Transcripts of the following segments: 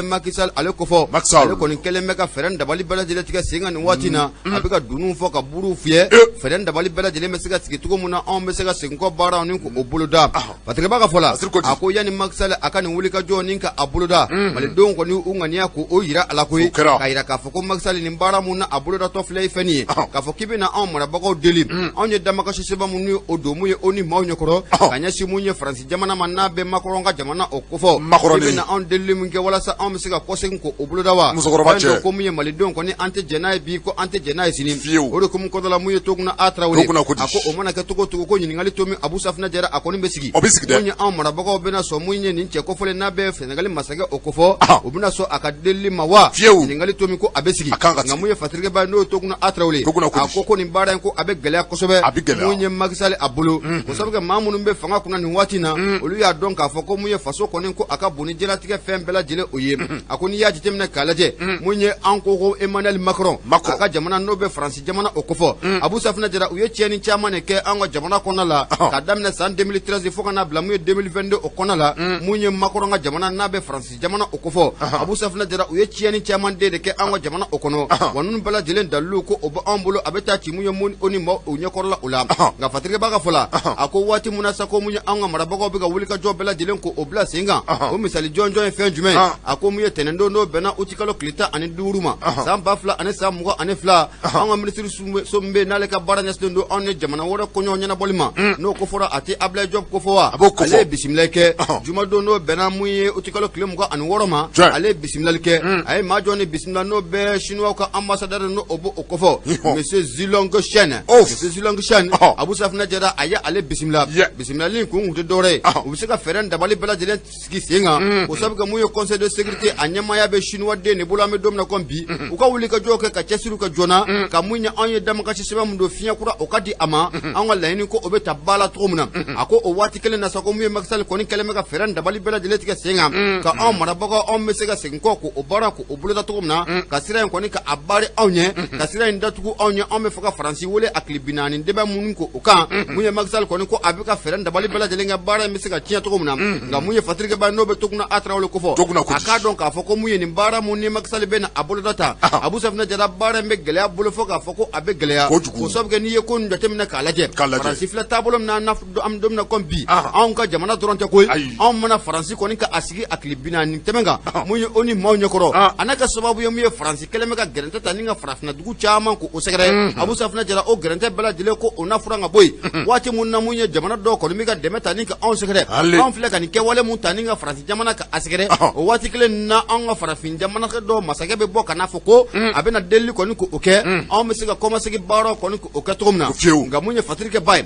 Macky Sall ale kofɔ, Macky Sall ale kɔni kɛlen bɛ ka fɛɛrɛ dabali bɛɛ lajɛlen tigɛ sen kan nin waati in na, a bɛ ka dununw fɔ ka buruw fiyɛ, fɛɛrɛ dabali bɛɛ lajɛlen bɛ se ka sigi cogo min na anw bɛ se ka segin kɔ baaraw ni k'o boloda. Patirikɛba ka fɔ la, a ko yanni Macky Sall a ka nin wulikajɔ ni ka a boloda, malidenw kɔni u ŋaniya k'o jira a la koyi, k'a jira k'a fɔ ko Macky Sall nin baara mun na a bolodatɔ filɛ ye fɛn nin ye, k'a fɔ k'i bɛna anw marabagaw deli, anw ye damakasi sɛbɛn mun ni o don mun ye o ni maaw ɲɛkɔrɔ, ka ɲɛsin mun ye Faransi jamana ma n'a bɛ Macron ka jamana o kofɔ, Macron i bɛna anw delili min kɛ walasa anw bɛ se ka kɔsegin k'o boloda wa? Musokɔrɔba cɛ. Ko mun ye malidenw kɔni an tɛ jɛn n'a ye bi, ko an tɛ jɛn n'a ye sini. Fiyewu. O de hukumu kɔnɔna la mun ye Toguna A Tarawele, Toguna ko di? A ko o mana kɛ cogo o cogo, ko ɲininkali to min Abu Safinɛ Jara a kɔni bɛ sigi. O bɛ sigi dɛ. Mun ye anw marabagaw bɛna sɔn mun ye nin cɛ kofɔlen n'a bɛ Senegali masakɛ o kofɔ, u bɛna sɔn a ka delili ma wa? Fiyewu. Ɲininkali to min ko a bɛ sigi. A kan ka sigi. Nka mun ye Fatirikɛba ye n'o ye Toguna A Tarawele, Toguna ko di? A ko ko nin baara in ko a bɛ gɛlɛya kosɛbɛ. A bɛ gɛlɛya. Mun ye Macky Sall a bolo, o sabu kɛ maa minnu bɛ fanga kunna nin waati in na, olu y'a dɔn k'a fɔ ko mun ye faso kɔni ko a ka bon ni diɲɛlatigɛ fɛn bɛɛ lajɛlen o ye. A ko n'i y'a jateminɛ k'a lajɛ, mun ye an ko Emmanuel Macron, Macron. A ka jamana n'o bɛ Faransi jamana o kofɔ, Abu Safinɛ Jara, u ye tiɲɛni caman de kɛ an ka jamana kɔnɔna la k'a daminɛ san 2013 fo ka n'a bila mun ye 2022 o kɔnɔna la. Mun ye Macron ka jamana n'a bɛ Faransi jamana o kofɔ, Abu Safinɛ Jara, u ye tiɲɛni caman de kɛ an ka jamana o kɔnɔ. Wa ninnu bɛɛ lajɛlen dalilu ko o bɛ anw bolo, a bɛ taa ci mun ye mun o ni maaw o ɲɛkɔrɔla o la. Nka Fatirikɛba ka fɔ la, a ko waati mun na sa ko mun ye an ka marabagaw bɛ ka wulikajɔ bɛɛ lajɛlen ko o bila sen kan, o misali jɔnjɔn ye fɛn jumɛn ye? A ko mun ye tɛnɛndon n'o bɛnna utikalo tile 15 ma san 2022, an ka minisiri so min bɛ n'ale ka baara ɲɛsinnen don anw ni jamana wɛrɛ koɲɛw ɲɛnabɔli ma, n'o ko fɔra a tɛ Ablaye Diop ko fɔ wa? A b'o ko fɔ. Ale ye bisimilali kɛ jumadon n'o bɛnna mun ye utikalo tile 26 ma. Ale ye bisimilali kɛ, a ye maa jɔn ni bisimila n'o bɛ chinois ka ambassadeur n'o b'o kofɔ, monsieur Zilong Shen. Monsieur Zilong Shen, Abu Safinɛ Jara, a ye ale bisimila. Bisimilali in kun tɛ dɔwɛrɛ ye, u bɛ se ka fɛɛrɛ dabali bɛɛ lajɛlen sigi sen kan, o sabu kɛ mun ye conseil de sécurité a ɲɛmaaya bɛ chinois den de bolo an bɛ don min na komi bi, u ka wuli ka jɔ kɛ ka cɛsiri kɛ joona ka mun ye anw ye damakasi sɛbɛn min don fiɲɛ kura o ka di a ma, an ka laɲini ko o bɛ ta ba la cogo min na. A ko o waati kelen na sa ko mun ye Macky Sall kɔni kɛlen bɛ ka fɛɛrɛ dabali bɛɛ lajɛlen tigɛ sen kan ka anw marabagaw anw bɛ se ka segin kɔ k'o baara k'o boloda cogo min na, ka sira in kɔni ka a bari anw ɲɛ, ka sira in datugu anw ɲɛ. Anw bɛ fɛ ka Faransi wele a tile 40 dɛmɛ minnu ko o kan, mun ye Macky Sall kɔni ko a bɛ ka fɛɛrɛ dabali bɛɛ lajɛlen kɛ baara in bɛ se ka tiɲɛ cogo min na. Nka mun ye Fatirikɛba n'o bɛ Toguna A Tarawele kofɔ, a k'a dɔn k'a fɔ ko mun ye nin baara mun ni Macky Sall bɛ na a boloda ta, Abu Safinɛ Jara, baara in bɛ gɛlɛya bolo fo k'a fɔ ko a bɛ gɛlɛya Kojugu. O sabu kɛ n'i ye ko nin jateminɛ k'a lajɛ, Faransi filɛ taabolo min na an bɛ don min na komi bi, anw ka jamana dɔrɔn tɛ koyi. Anw mana Faransi kɔni ka a sigi a tile 40 tɛmɛ kan mun ye o ni maaw ɲɛkɔrɔ, a n'a ka sababu ye mun ye Faransi kɛlen bɛ ka gɛrɛntɛ ta ni ka farafinna dugu caman k'o sɛgɛrɛ. Abu Safinɛ Jara, o gɛrɛntɛ bɛɛ lajɛlen ko o na furan ka bɔ yen waati mun na mun ye jamana dɔw kɔni bɛ ka dɛmɛ ta ni ka anw sɛgɛrɛ, anw filɛ ka nin kɛwale mun ta ni ka Faransi jamana ka a sɛgɛrɛ, o waati kelen na anw ka farafin jamana dɔw masakɛ bɛ bɔ ka n'a fɔ ko a bɛna delili kɔni k'o kɛ, anw bɛ se ka kɔmasegin baaraw kɔni k'o kɛ cogo min na. Nka mun ye Fatirikɛba ye,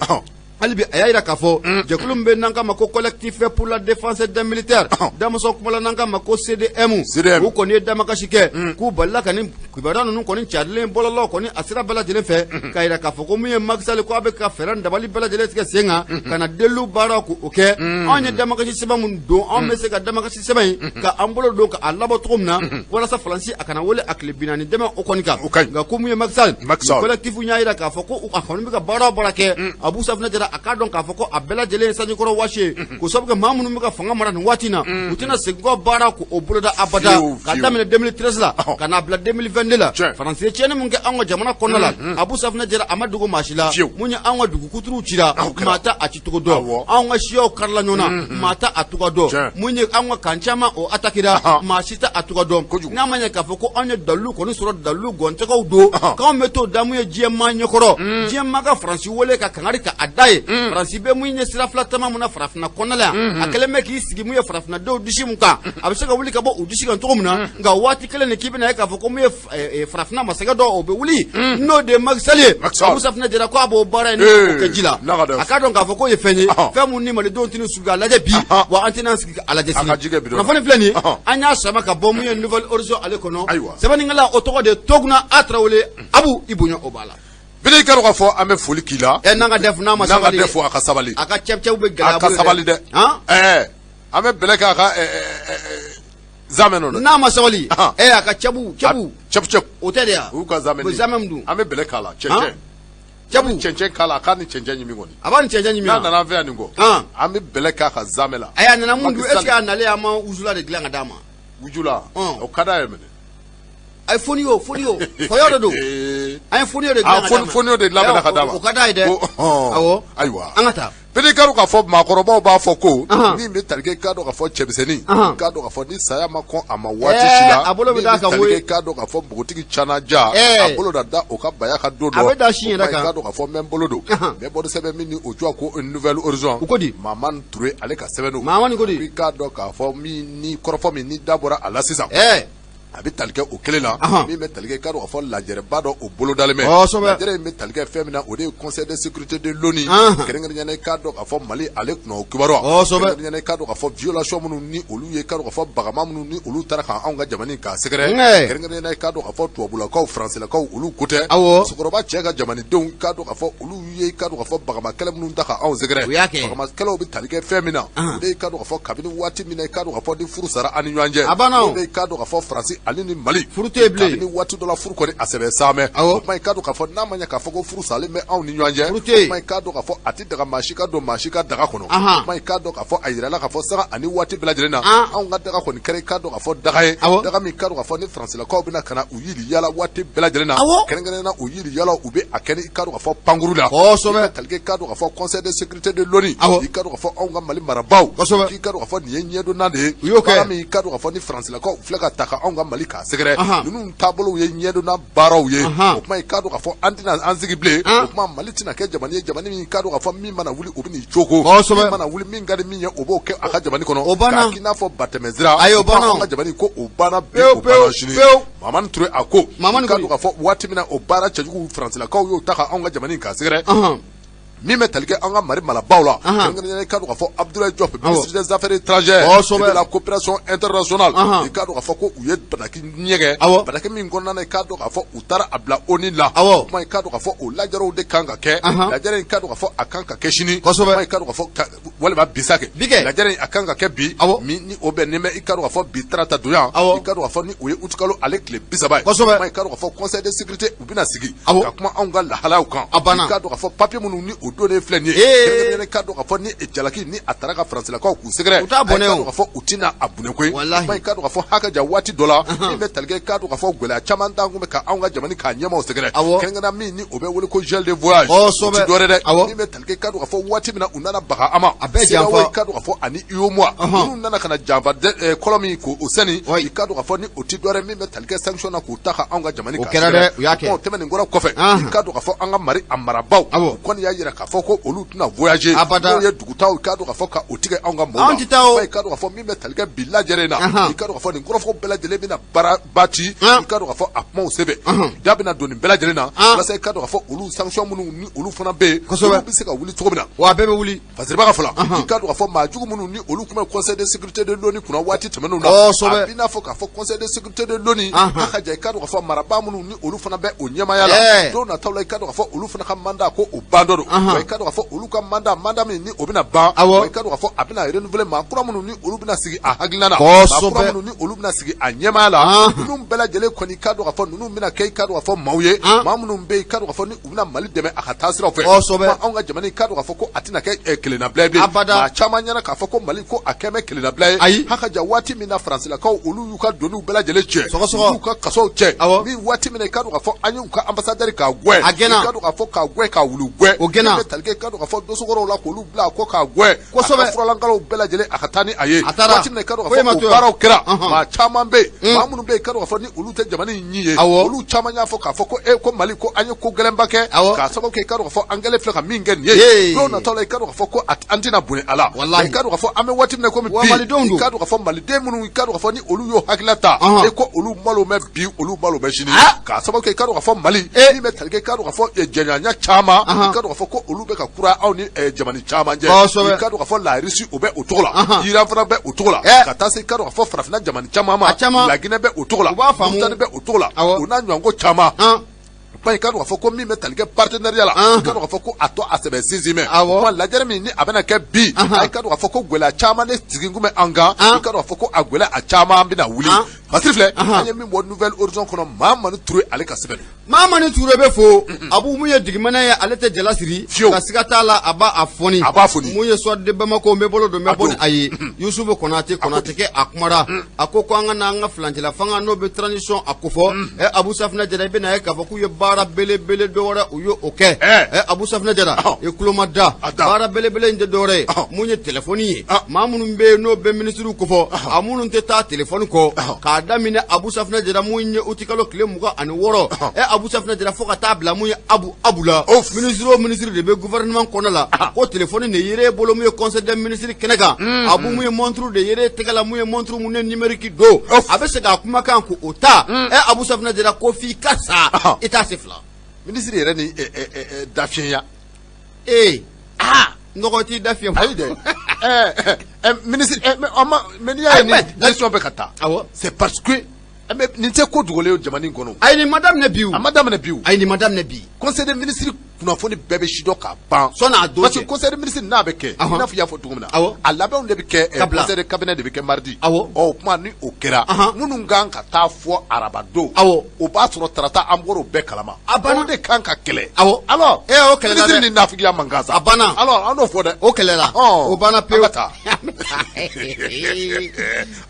hali bi a y'a jira k'a fɔ jɛkulu min bɛ n'an k'a ma ko collectif pour la défense des militaires, damuso kumala n'an k'a ma ko CDM, u kɔni ye damakasi kɛ k'u balila ka nin kibaruya ninnu kɔni carilen bɔlɔlɔ kɔni a sira bɛɛ lajɛlen fɛ, k'a jira k'a fɔ ko mun ye Macky Sall ko a bɛ ka fɛɛrɛ dabali bɛɛ lajɛlen tigɛ sen kan ka na deliliw baara k'o kɛ. Anw ye damakasi sɛbɛn min don, anw bɛ se ka damakasi sɛbɛn in ka an bolo don k'a labɔ cogo min na walasa Faransi a kana wele a tile 40 dɛmɛ o kɔni kan. Nka ko mun ye Macky Sall, collectif y'a jira k'a fɔ ko a kɔni bɛ ka baara o baara kɛ, Abu Safinɛ Jara, a k'a dɔn k'a fɔ ko a bɛɛ lajɛlen ye sanjikɔrɔ wɔsi ye, k'o sababu kɛ maa minnu bɛ ka fanga mara nin waati in na, u tɛna segin kɔ baara k'o boloda abada. Ka daminɛ 2013 la ka n'a bila 2022 la, Faransi ye tiɲɛni min kɛ anw ka jamana kɔnɔna la, Abu Safinɛ Jara, a ma dogo maa si la. Mun ye anw ka dugu kuturuw cira, maa t'a a ci cogo dɔn. Anw ka siyaw karila ɲɔgɔn na, maa t'a a cogoya dɔn. Mun ye anw ka kan caman o atakira, maa si t'a a cogoya dɔn. N'a ma ɲɛ k'a fɔ ko anw ye dalilu kɔni sɔrɔ, dalilu gɔntɛgɛw don k'anw bɛ t'o da mun ye diɲɛ maa ɲɛkɔrɔ, diɲɛ maa ka Faransi wele ka kangari ka a da ye. Faransi bɛ mun ye sira fila taama mun na farafinna kɔnɔna la yan, a kɛlen bɛ k'i sigi mun ye farafinnadenw disi mun kan, a bɛ se ka wuli ka bɔ u disi kan cogo min na. Nka waati kelen de k'i bɛna ye k'a fɔ ko mun ye farafinna masakɛ dɔ o bɛ wuli, n'o de ye Macky Sall ye, Abu Safinɛ Jara ko a b'o baara in k'o kɛ ji la. A k'a dɔn k'a fɔ k'o ye fɛn ye, fɛn mun ni malidenw tɛna sigi k'a lajɛ bi, wa an tɛna sigi k'a lajɛ sini. Kunnafoni filɛ nin ye, an y'a sama ka bɔ mun ye Nouvel Horizon ale kɔnɔ. Sɛbɛnnikɛla o tɔgɔ de ye Toguna A Tarawele. Abu, i bonya o b'a la. Bele, i k'a dɔn k'a fɔ an bɛ foli k'i la. Ɛ, n'an ka dɛfu n'a ma N'an ka sabali. dɛfu, a ka sabali. A ka cɛbicɛw bɛ gɛlɛya A ka bolo dɛ. sabali dɛ. Han? Ɛɛ, an bɛ bɛlɛ kɛ a ka zamɛ nɔ dɛ. N'a ma sabali, ɛ, a ka cɛbu cɛbu. Cɛbu cɛbu. O tɛ de ya. U ka zamɛ. O zamɛ min dun. An bɛ bɛlɛ k'a la, cɛncɛn. Cɛbu. Cɛncɛn k'a la, a k'a ni cɛncɛn ɲimi kɔni. A b'a ni cɛncɛn ɲimi. N'a nana an fɛ yan nin kɔ. Han. An bɛ bɛlɛ k'a ka zamɛ la. Ayi, a nana mun dun? Est ce que a nalen an ma wusula de dilan ka d'a ma? Wujula o ka d'a ye minɛ. A ye foni o foni o fɔyɔ de don. An ye foni de dilan foni de labɛnna ka d'a ma. O ka d'a ye dɛ. Awɔ. Ayiwa. An ka taa. Pelikaro k'a fɔ maakɔrɔbaw b'a fɔ ko min bɛ tali kɛ k'a dɔn k'a fɔ cɛmisɛnnin k'a dɔn k'a fɔ ni saya ma kɔn a ma waati si la a bolo bɛ d'a kan koyi k'a dɔn k'a fɔ npogotigi canaja a bolo da da o ka baya kan don dɔ a bɛ da sin yɛrɛ kan k'a dɔn k'a fɔ n bɛ n bolo don n bɛ bɔ ni sɛbɛn min ni o tɔgɔ ko Nouvel Horizon u ko di Mamani Ture ale ka sɛbɛn don Mamani ko di i k'a dɔn k'a fɔ min ni kɔrɔfɔ min ni da bɔra a la sisan a bɛ tali kɛ o kelen na min bɛ tali kɛ k'a dɔn k'a fɔ lajɛrɛba dɔ o bolodalen bɛ lajɛrɛ in bɛ tali kɛ fɛn min na o de ye conseil de sécurité de l'ONU kɛrɛnkɛrɛnnenya la i k'a dɔn k'a fɔ Mali ale kunna o kibaruya kɛrɛnkɛrɛnnenya la i k'a dɔn k'a fɔ violation minnu ni olu ye k'a dɔn k'a fɔ bagama minnu ni olu taara ka anw ka jamana in k'a sɛgɛrɛ kɛrɛnkɛrɛnnenya la i k'a dɔn k'a fɔ tubabulakaw faransilakaw olu ko tɛ musokɔrɔba cɛ ka jamanadenw k'a dɔn k'a fɔ olu ye k'a dɔn k'a fɔ bagama kɛlɛ minnu ta ka anw sɛgɛrɛ bagama kɛlɛw bɛ tali kɛ fɛn min na o de ye k'a dɔn k'a fɔ kabini waati min na i k'a dɔn k'a fɔ ni furu sara an ni ɲɔgɔn cɛ a banna o de ye k'a dɔn k'a fɔ Faransi ale ni Mali furu tɛ yen bilen kabini waati dɔ la furu kɔni a sɛbɛn saamɛ o tuma i k'a dɔn k'a fɔ n'a ma ɲɛ k'a fɔ ko furu salen bɛ anw ni ɲɔgɔn cɛ furu tɛ yen o tuma i k'a dɔn k'a fɔ a tɛ daga maa si ka don maa si ka daga kɔnɔ o tuma i k'a dɔn k'a fɔ a yirala k'a fɔ sanga ani waati bɛɛ lajɛlen na anw ka daga kɔni kɛra i k'a dɔn k'a fɔ daga ye daga min k'a dɔn k'a fɔ ni Faransilakaw bɛna ka na u yili yala waati bɛɛ lajɛlen na kɛrɛnkɛrɛnnenya la u yili yala u bɛ a kɛ ni i k'a dɔn k'a fɔ pankuru la kosɛbɛ tali kɛ k'a dɔn k'a fɔ conseil de sécurité de l'ONU i k'a dɔn k'a fɔ anw ka Mali marabaaw kosɛbɛ k'i k'a dɔn k'a fɔ nin ye ɲɛdonna de ye u y'o kɛ baara min k'a dɔn k'a fɔ ni Faransilakaw filɛ ka ta ka anw ka Mali k'a sɛgɛrɛ ninnu taabolow ye ɲɛdonna baaraw ye o tuma i k'a dɔn k'a fɔ an tɛna an sigi bilen o tuma Mali tɛna kɛ jamana ye jamana min k'a dɔn k'a fɔ min mana wuli o bɛ n'i cogo min mana wuli min ka di min ye o b'o kɛ a ka jamana kɔnɔ o banna k'a k'i n'a fɔ batɛmɛsira ayi o banna anw ka jamana ko o banna bi o banna sini pewu Mamani Ture a ko Mamani k'a dɔn k'a fɔ waati min na o baara cɛjugu Faransilakaw y'o ta ka anw ka jamana in k'a sɛgɛrɛ min bɛ tali kɛ an ka Mali marabaaw la kɛrɛnkɛrɛnnenya i k'a dɔn k'a fɔ Abdoulaye Diop ministre des affaires étrangères et de la coopération internationale i k'a dɔn k'a fɔ ko u ye bataki ɲɛgɛn bataki min kɔnɔna na i k'a dɔn k'a fɔ u taara a bila ONU la o tuma i k'a dɔn k'a fɔ o lajɛrɛw de kan ka kɛ lajɛrɛ in k'a dɔn k'a fɔ a kan ka kɛ sini o tuma i k'a dɔn k'a fɔ walima bi sa kɛ bi kɛ lajɛrɛ in a kan ka kɛ bi min ni o bɛnnen bɛ i k'a dɔn k'a fɔ bi tarata donya i k'a dɔn k'a fɔ ni o ye utikalo ale tile 30 ye kosɛbɛ i k'a dɔn k'a fɔ conseil de sécurité u bɛna sigi ka kuma anw ka lahalayaw kan a banna i k'a dɔn k'a fɔ papier minnu ni o donnen filɛ nin ye kɛrɛnkɛrɛnnenya i k'a dɔn k'a fɔ ni jalaki ni a taara ka faransilakaw k'u sɛgɛrɛ u t'a bɔnɛ o i k'a dɔn k'a fɔ u tɛna a bunɛ koyi walahi i k'a dɔn k'a fɔ hakɛ ja waati dɔ la min bɛ tali kɛ i k'a dɔn k'a fɔ gɛlɛya caman t'an kun bɛ ka anw ka jamana k'a ɲɛmaaw sɛgɛrɛ kɛrɛnkɛrɛnnenya min ni o bɛ wele ko gel de voyage o kosɛbɛ ti dɔwɛrɛ dɛ awɔ min bɛ tali kɛ i k'a dɔn k'a fɔ waati min na u nana baga an ma a bɛɛ CEDEAO janfa i k'a dɔn k'a fɔ ani UEMOA ninnu nana ka na janfa kɔlɔ min k'o sɛni i k'a dɔn k'a fɔ ni o ti dɔwɛrɛ min bɛ tali kɛ sanction na k'u ta ka anw ka jamana o kɛra dɛ u y'a kɛ o tɛmɛnen kɔrɔ kɔfɛ i k'a dɔn k'a fɔ an ka Mali a marabaaw u kɔni y'a jira k'a fɔ ko olu tɛna voyager abada n'o ye dugutaaw i k'a dɔn k'a fɔ ka o tigɛ anw ka maaw la anw tɛ taa o i k'a dɔn k'a fɔ min bɛ tali kɛ bi lajɛrɛ in na i k'a dɔn k'a fɔ nin kɔrɔfɔ bɛɛ lajɛlen bɛna baara bati i k'a dɔn k'a fɔ a kumaw sɛbɛn da bɛna don nin bɛɛ lajɛlen na walasa i k'a dɔn k'a fɔ olu sanction minnu ni olu fana bɛ yen kosɛbɛ olu bɛ se ka wuli cogo min na wa a bɛɛ bɛ wuli Fasiriba ka fɔ la i k'a dɔn k'a fɔ maa jugu minnu ni olu tun bɛ conseil de sécurité de l'ONU kunna waati tɛmɛnenw na kosɛbɛ a b'i n'a fɔ k'a fɔ conseil de sécurité de l'ONU a ka ja i k'a dɔn k'a fɔ marabaa minnu ni olu fana bɛ o ɲɛmaaya la don nataw la i k'a dɔn k'a fɔ olu fana ka mandat ko o bantɔ don wa i k'a dɔn k'a fɔ olu ka mandat min ni o bɛna ban wa i k'a dɔn k'a fɔ a bɛna renouveler maa kura minnu ni olu bɛna sigi a hakilina na maa kura minnu ni olu bɛna sigi a ɲɛmaaya la ninnu bɛɛ lajɛlen kɔni i k'a dɔn k'a fɔ ninnu bɛna kɛ i k'a dɔn k'a fɔ maaw ye maa minnu bɛ yen i k'a dɔn k'a fɔ ni u bɛna Mali dɛmɛ a ka taasiraw fɛ kosɛbɛ anw ka jamana i k'a dɔn k'a fɔ ko a tɛna kɛ kelennabila ye bilen abada maa caman ɲɛna k'a fɔ ko Mali ko a kɛlen bɛ kelennabila ye ayi haka ja waati min na Faransilakaw olu y'u ka doniw bɛɛ lajɛlen cɛ sɔgɔsɔgɔ u y'u ka kasow cɛ awɔ min waati min na i k'a dɔn k'a fɔ an y'u ka ambassadeur k'a gɛn a gɛnna i k'a dɔn k'a fɔ k'a gɛn k'a wulu gɛn o gɛnna min bɛ tali kɛ i k'a dɔn k'a fɔ dosokɔrɔw la k'olu bila a kɔ k'a gɛn kosɛbɛ a ka furalankalaw bɛɛ lajɛlen a ka taa ni a ye a taara waati min na i k'a dɔn foyi k'a ma fɔ to o yan baaraw kɛra maa caman bɛ yen maa minnu bɛ yen i k'a dɔn k'a fɔ ni olu tɛ jamana in ɲin ye awɔ olu caman y'a fɔ k'a fɔ ko e ko Mali ko an ye ko gɛlɛnba kɛ awɔ k'a sababu kɛ i k'a dɔn k'a fɔ an kɛlen filɛ ka min kɛ nin ye Ee. don nataw la i k'a dɔn k'a fɔ ko an tɛna bɔnɛ a la Walahi. i k'a dɔn k'a fɔ an bɛ waati min na komi Wa bi Malidenw i don. k'a dɔn k'a fɔ maliden minnu i k'a dɔn k'a fɔ ni olu y'o hakilila ta e ko olu malo mɛn bi olu malo mɛn sini k'a sababu kɛ i k'a dɔn k'a fɔ Mali min bɛ tali kɛ i k'a dɔn k'a fɔ jɛɲɔgɔnya caman i k'a dɔn k'a fɔ ko olu bɛ ka kura aw ni jamana caman cɛ i k'a dɔn k'a fɔ la Russie o bɛ o cogo la Iran fana bɛ o cogo la ka taa se i k'a dɔn k'a fɔ farafinna jamana caman ma La Guinée bɛ o cogo la u b'a faamu Mauritanie bɛ o cogo la o n'a ɲɔgɔnko caman i k'a dɔn k'a fɔ ko min bɛ tali kɛ partenariat la i k'a dɔn k'a fɔ ko a tɔ a sɛbɛ sinsin mɛ kuma lajɛrɛ min ni a bɛna kɛ bi i k'a dɔn k'a fɔ ko gɛlɛya caman de sigi kun bɛ an kan i k'a dɔn k'a fɔ ko a gɛlɛya a caman bɛna wuli Fasiri filɛ an ye min bɔ Nouvel Horizon kɔnɔ Mahamani Ture ale ka sɛbɛn Mahamani Ture bɛ fo Abu mun ye dugumɛnɛ ye ale tɛ jala siri ka siga t'a la a b'a foni a b'a foni mun ye Soir de Bamako n bɛ bolo don n bɛ bɔ ni a ye Yusufu Konate Konate a kumara a ko ko an ka n'an ka furancɛla fanga n'o bɛ transition a kofɔ ɛ Abu Safinɛ Jara i bɛna ye k'a fɔ k'u ye baara belebele dɔ wɛrɛ u ye o kɛ ɛ Abu Safinɛ Jara i tulo ma da baara belebele in tɛ dɔwɛrɛ ye mun ye telefɔni ye maa minnu bɛ yen n'o bɛ minisiriw kofɔ a minnu tɛ taa telefɔni kɔ k'a daminɛ Abu Safinɛ Jara mun ye utikalo tile 26 ɛ Abu Safinɛ Jara fo ka taa bila mun ye Abu Abu la minisiri o minisiri de bɛ gouvernement kɔnɔ la ko telefɔni de yer'e bolo mun ye conseil des ministres kɛnɛ kan Abu mun ye montre de yer'e tɛgɛ la mun ye montre mun ye numérique don a bɛ se k'a kumakan ko o ta ɛ Abu Safinɛ Jara ko f'i ka sa i t'a se fila minisiri yɛrɛ ni dafiɲɛya ee aa nɔgɔ t'i da fiɲɛ ayi dɛ minisiri mais n'i y'a ye ni décision bɛ ka ta c'est parce que nin tɛ ko dogolen ye jamana in kɔnɔ ayi nin ma daminɛ bi a ma daminɛ bi ayi nin ma daminɛ bi conseil des ministres kunnafoni bɛɛ bɛ sidɔn ka ban sɔnni a don parce que conseil des ministres n'a bɛ kɛ i n'a fɔ i y'a fɔ cogo min na a labɛnw de bɛ kɛ conseil de cabinet de bɛ kɛ mardi awɔ ɔ o tuma ni o kɛra minnu kan ka taa fɔ araba don awɔ o b'a sɔrɔ tarata an bɔra o bɛɛ kalama a banna o de kan ka kɛlɛ awɔ alors ee o kɛlɛla dɛ ministre ni nafigiya man kan sa a banna alors an n'o fɔ dɛ o kɛlɛla o banna pewu an ka taa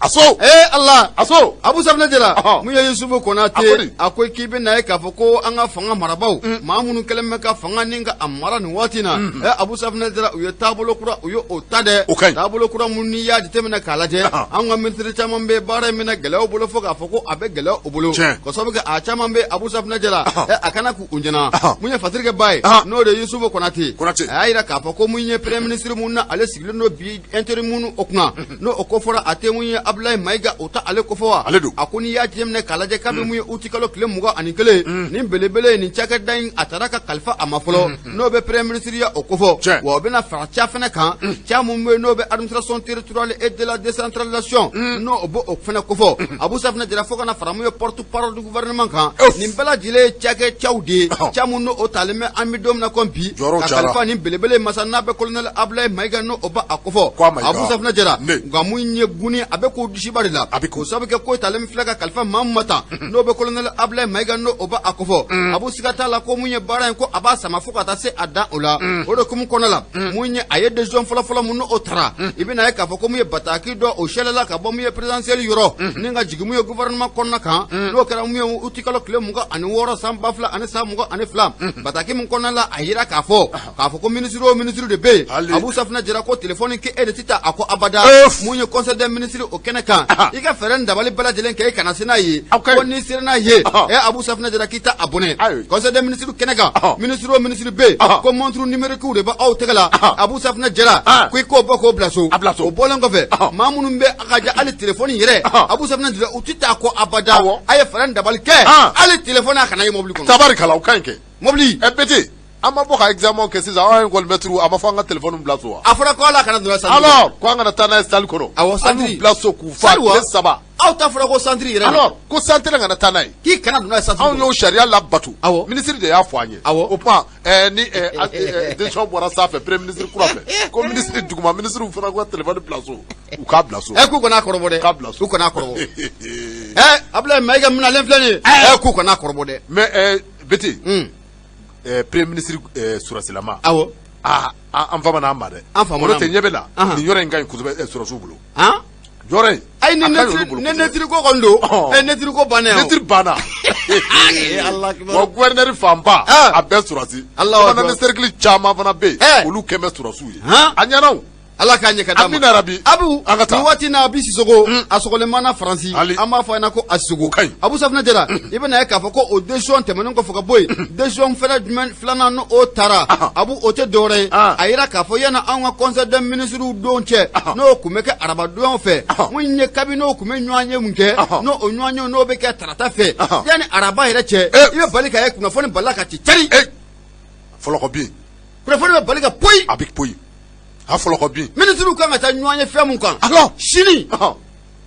a so ee ala a so Abu Safinɛ Jara mun ye Yusufu Konate a ko k'i bɛ na ye k'a fɔ ko an ka fanga marabaaw maa minnu kɛlen bɛ ka fanga ni ka a mara nin waati na ɛ Abu Safinɛ Jara u ye taabolo kura u ye o ta dɛ o ka ɲi taabolo kura mun n'i y'a jateminɛ k'a lajɛ an ka minisiri caman bɛ baara in bɛna gɛlɛya u bolo fo k'a fɔ ko a bɛ gɛlɛya u bolo k'a sababu kɛ a caman bɛ Abu Safinɛ Jara ɛ a kana k'u ɲɛna mun ye Fasirikɛ ba ye n'o de ye Yusufu Konate a y'a jira k'a fɔ ko mun ye premier ministre mun na ale sigilen don bi intérim o kunna n'o o kofɔra a tɛ mun ye Abulayi Mayiga o tɛ ale kofɔ wa ale don a ko n'i y'a jateminɛ k'a lajɛ kabi mun ye utikalo tile 21 nin belebele ye nin cakɛda in a taara ka kalifa a ma fɔlɔ n'o bɛ premier ministre ya o kofɔ wa o bɛna fara ca fana kan ca mun bɛ yen n'o bɛ administration territoriale et de la décentralisation n'o o bɛ o fana kofɔ Abu Safinɛ Jara fo ka na fara mun ye porte parole du gouvernement kan nin bɛɛ lajɛlen ye cakɛ caw de ye ca mun n'o talen bɛ an bɛ don min na komi bi ka kalifa nin belebele masa n'a bɛ colonel Abulayi Mayiga n'o o b'a kofɔ Abu Safinɛ Jara nka mun ye guni a bɛ k'o disiba de la k'o sababu kɛ ko talen filɛ ka kalifa maa min ma tan n'o bɛ colonel Abulayi Mayiga n'o o b'a kofɔ Abu siga t'a la ko mun ye baara in ko a b'a sama fo ka taa se a dan o la o de hukumu kɔnɔ la mun ye a ye décision fɔlɔfɔlɔ mun n'o tara i bɛna ye k'a fɔ ko mun ye bataki dɔ o sɛlɛla ka bɔ mun ye présidentielle yɔrɔ ni ka jigin mun ye gouvernement kɔnɔna kan n'o kɛra mun ye utikalo tile 26 san 2022 bataki min kɔnɔna la a yira k'a fɔ k'a fɔ ko minisiri o minisiri de bɛ yen Abu Safinɛ Jara ko telefɔni k'e de tɛ taa a kɔ abada mun ye conseil des ministres o kɛnɛ kan i ka fɛɛrɛ ni dabali bɛɛ lajɛlen kɛ i kana se n'a ye ko n'i sera n'a ye ɛ Abu Safinɛ Jara k'i ta a bɔnɛ conseil des ministres kɛnɛ kan minisiri o minisiri bɛ yen ko montre numérique de bɛ aw tɛgɛ la Abu Safinɛ Jara ko i k'o bɔ k'o bila so o bɔlen kɔfɛ maa minnu bɛ a ka ja hali telefɔni yɛrɛ Abu Safinɛ Jara u tɛ taa kɔ abada a ye fɛɛrɛ ni dabali kɛ hali telefɔni a kana ye mobili kɔnɔ tabarikala o ka ɲi kɛ mobili ɛ Bete an ma bɔ ka examen kɛ sisan anw école maître a ma fɔ an ka téléphone bila so wa a fɔra ko ala kana don salle alors ko an kana taa n'a ye salle kɔnɔ awɔ centre an y'u bila so k'u fa tile saba aw ta fɔra ko centre yɛrɛ alors ko centre kana taa n'a ye k'i kana don n'a ye centre anw y'o sariya labato awɔ ministre de y'a fɔ an ye awɔ o tuma ni décision bɔra sanfɛ premier ministre kura fɛ ko ministre duguma ministre fana ka téléphone bila so u k'a bila so ɛ k'u kana kɔrɔbɔ dɛ k'a bila so u kana kɔrɔbɔ ɛ Abulayi Mayiga minalen filɛ nin ye ɛ k'u kana kɔrɔbɔ dɛ mais Bete premier ministre sɔrɔdasilama awɔ aa an famana an ma dɛ an famana o tɛ ɲɛ bɛ la nin yɔrɔ in ka ɲi kosɛbɛ sɔrɔdasiw bolo yɔrɔ in ayi ni neutre ko kɔni don ɛ neutre ko banna yan neutre banna wa gouverneur fanba a bɛɛ sɔrɔdasi commandant cercle caman fana bɛ yen olu kɛn bɛ sɔrɔdasiw ye a ɲɛna o Ala k'a ɲɛ ka d'a ma amina rabi Abu an ka taa nin waati na bi Sisoko a sɔgɔlen mana Faransi an b'a fɔ a ɲɛna ko a Sisoko ka ɲi Abu Safinɛ Jara i bɛna ye k'a fɔ ko o décision tɛmɛnen kɔfɛ ka bɔ yen décision fɛnɛ jumɛn filanan n'o o tara Abu o tɛ dɔwɛrɛ ye a yira k'a fɔ yanni anw ka conseil des ministres don cɛ n'o tun bɛ kɛ arabadonyaw fɛ mun ye kabini n'o tun bɛ ɲɔgɔnye mun kɛ n'o o ɲɔgɔnye n'o bɛ kɛ tarata fɛ yanni araba yɛrɛ cɛ i bɛ bali k'a ye kunnafoni balila ka ci cari fɔlɔkɔ bin kunnafoni bɛ bali ka poyi a bɛ poyi a fɔlɔkɔ bin minisiriw kan ka taa ɲɔgɔn ye fɛn mun kan alors sini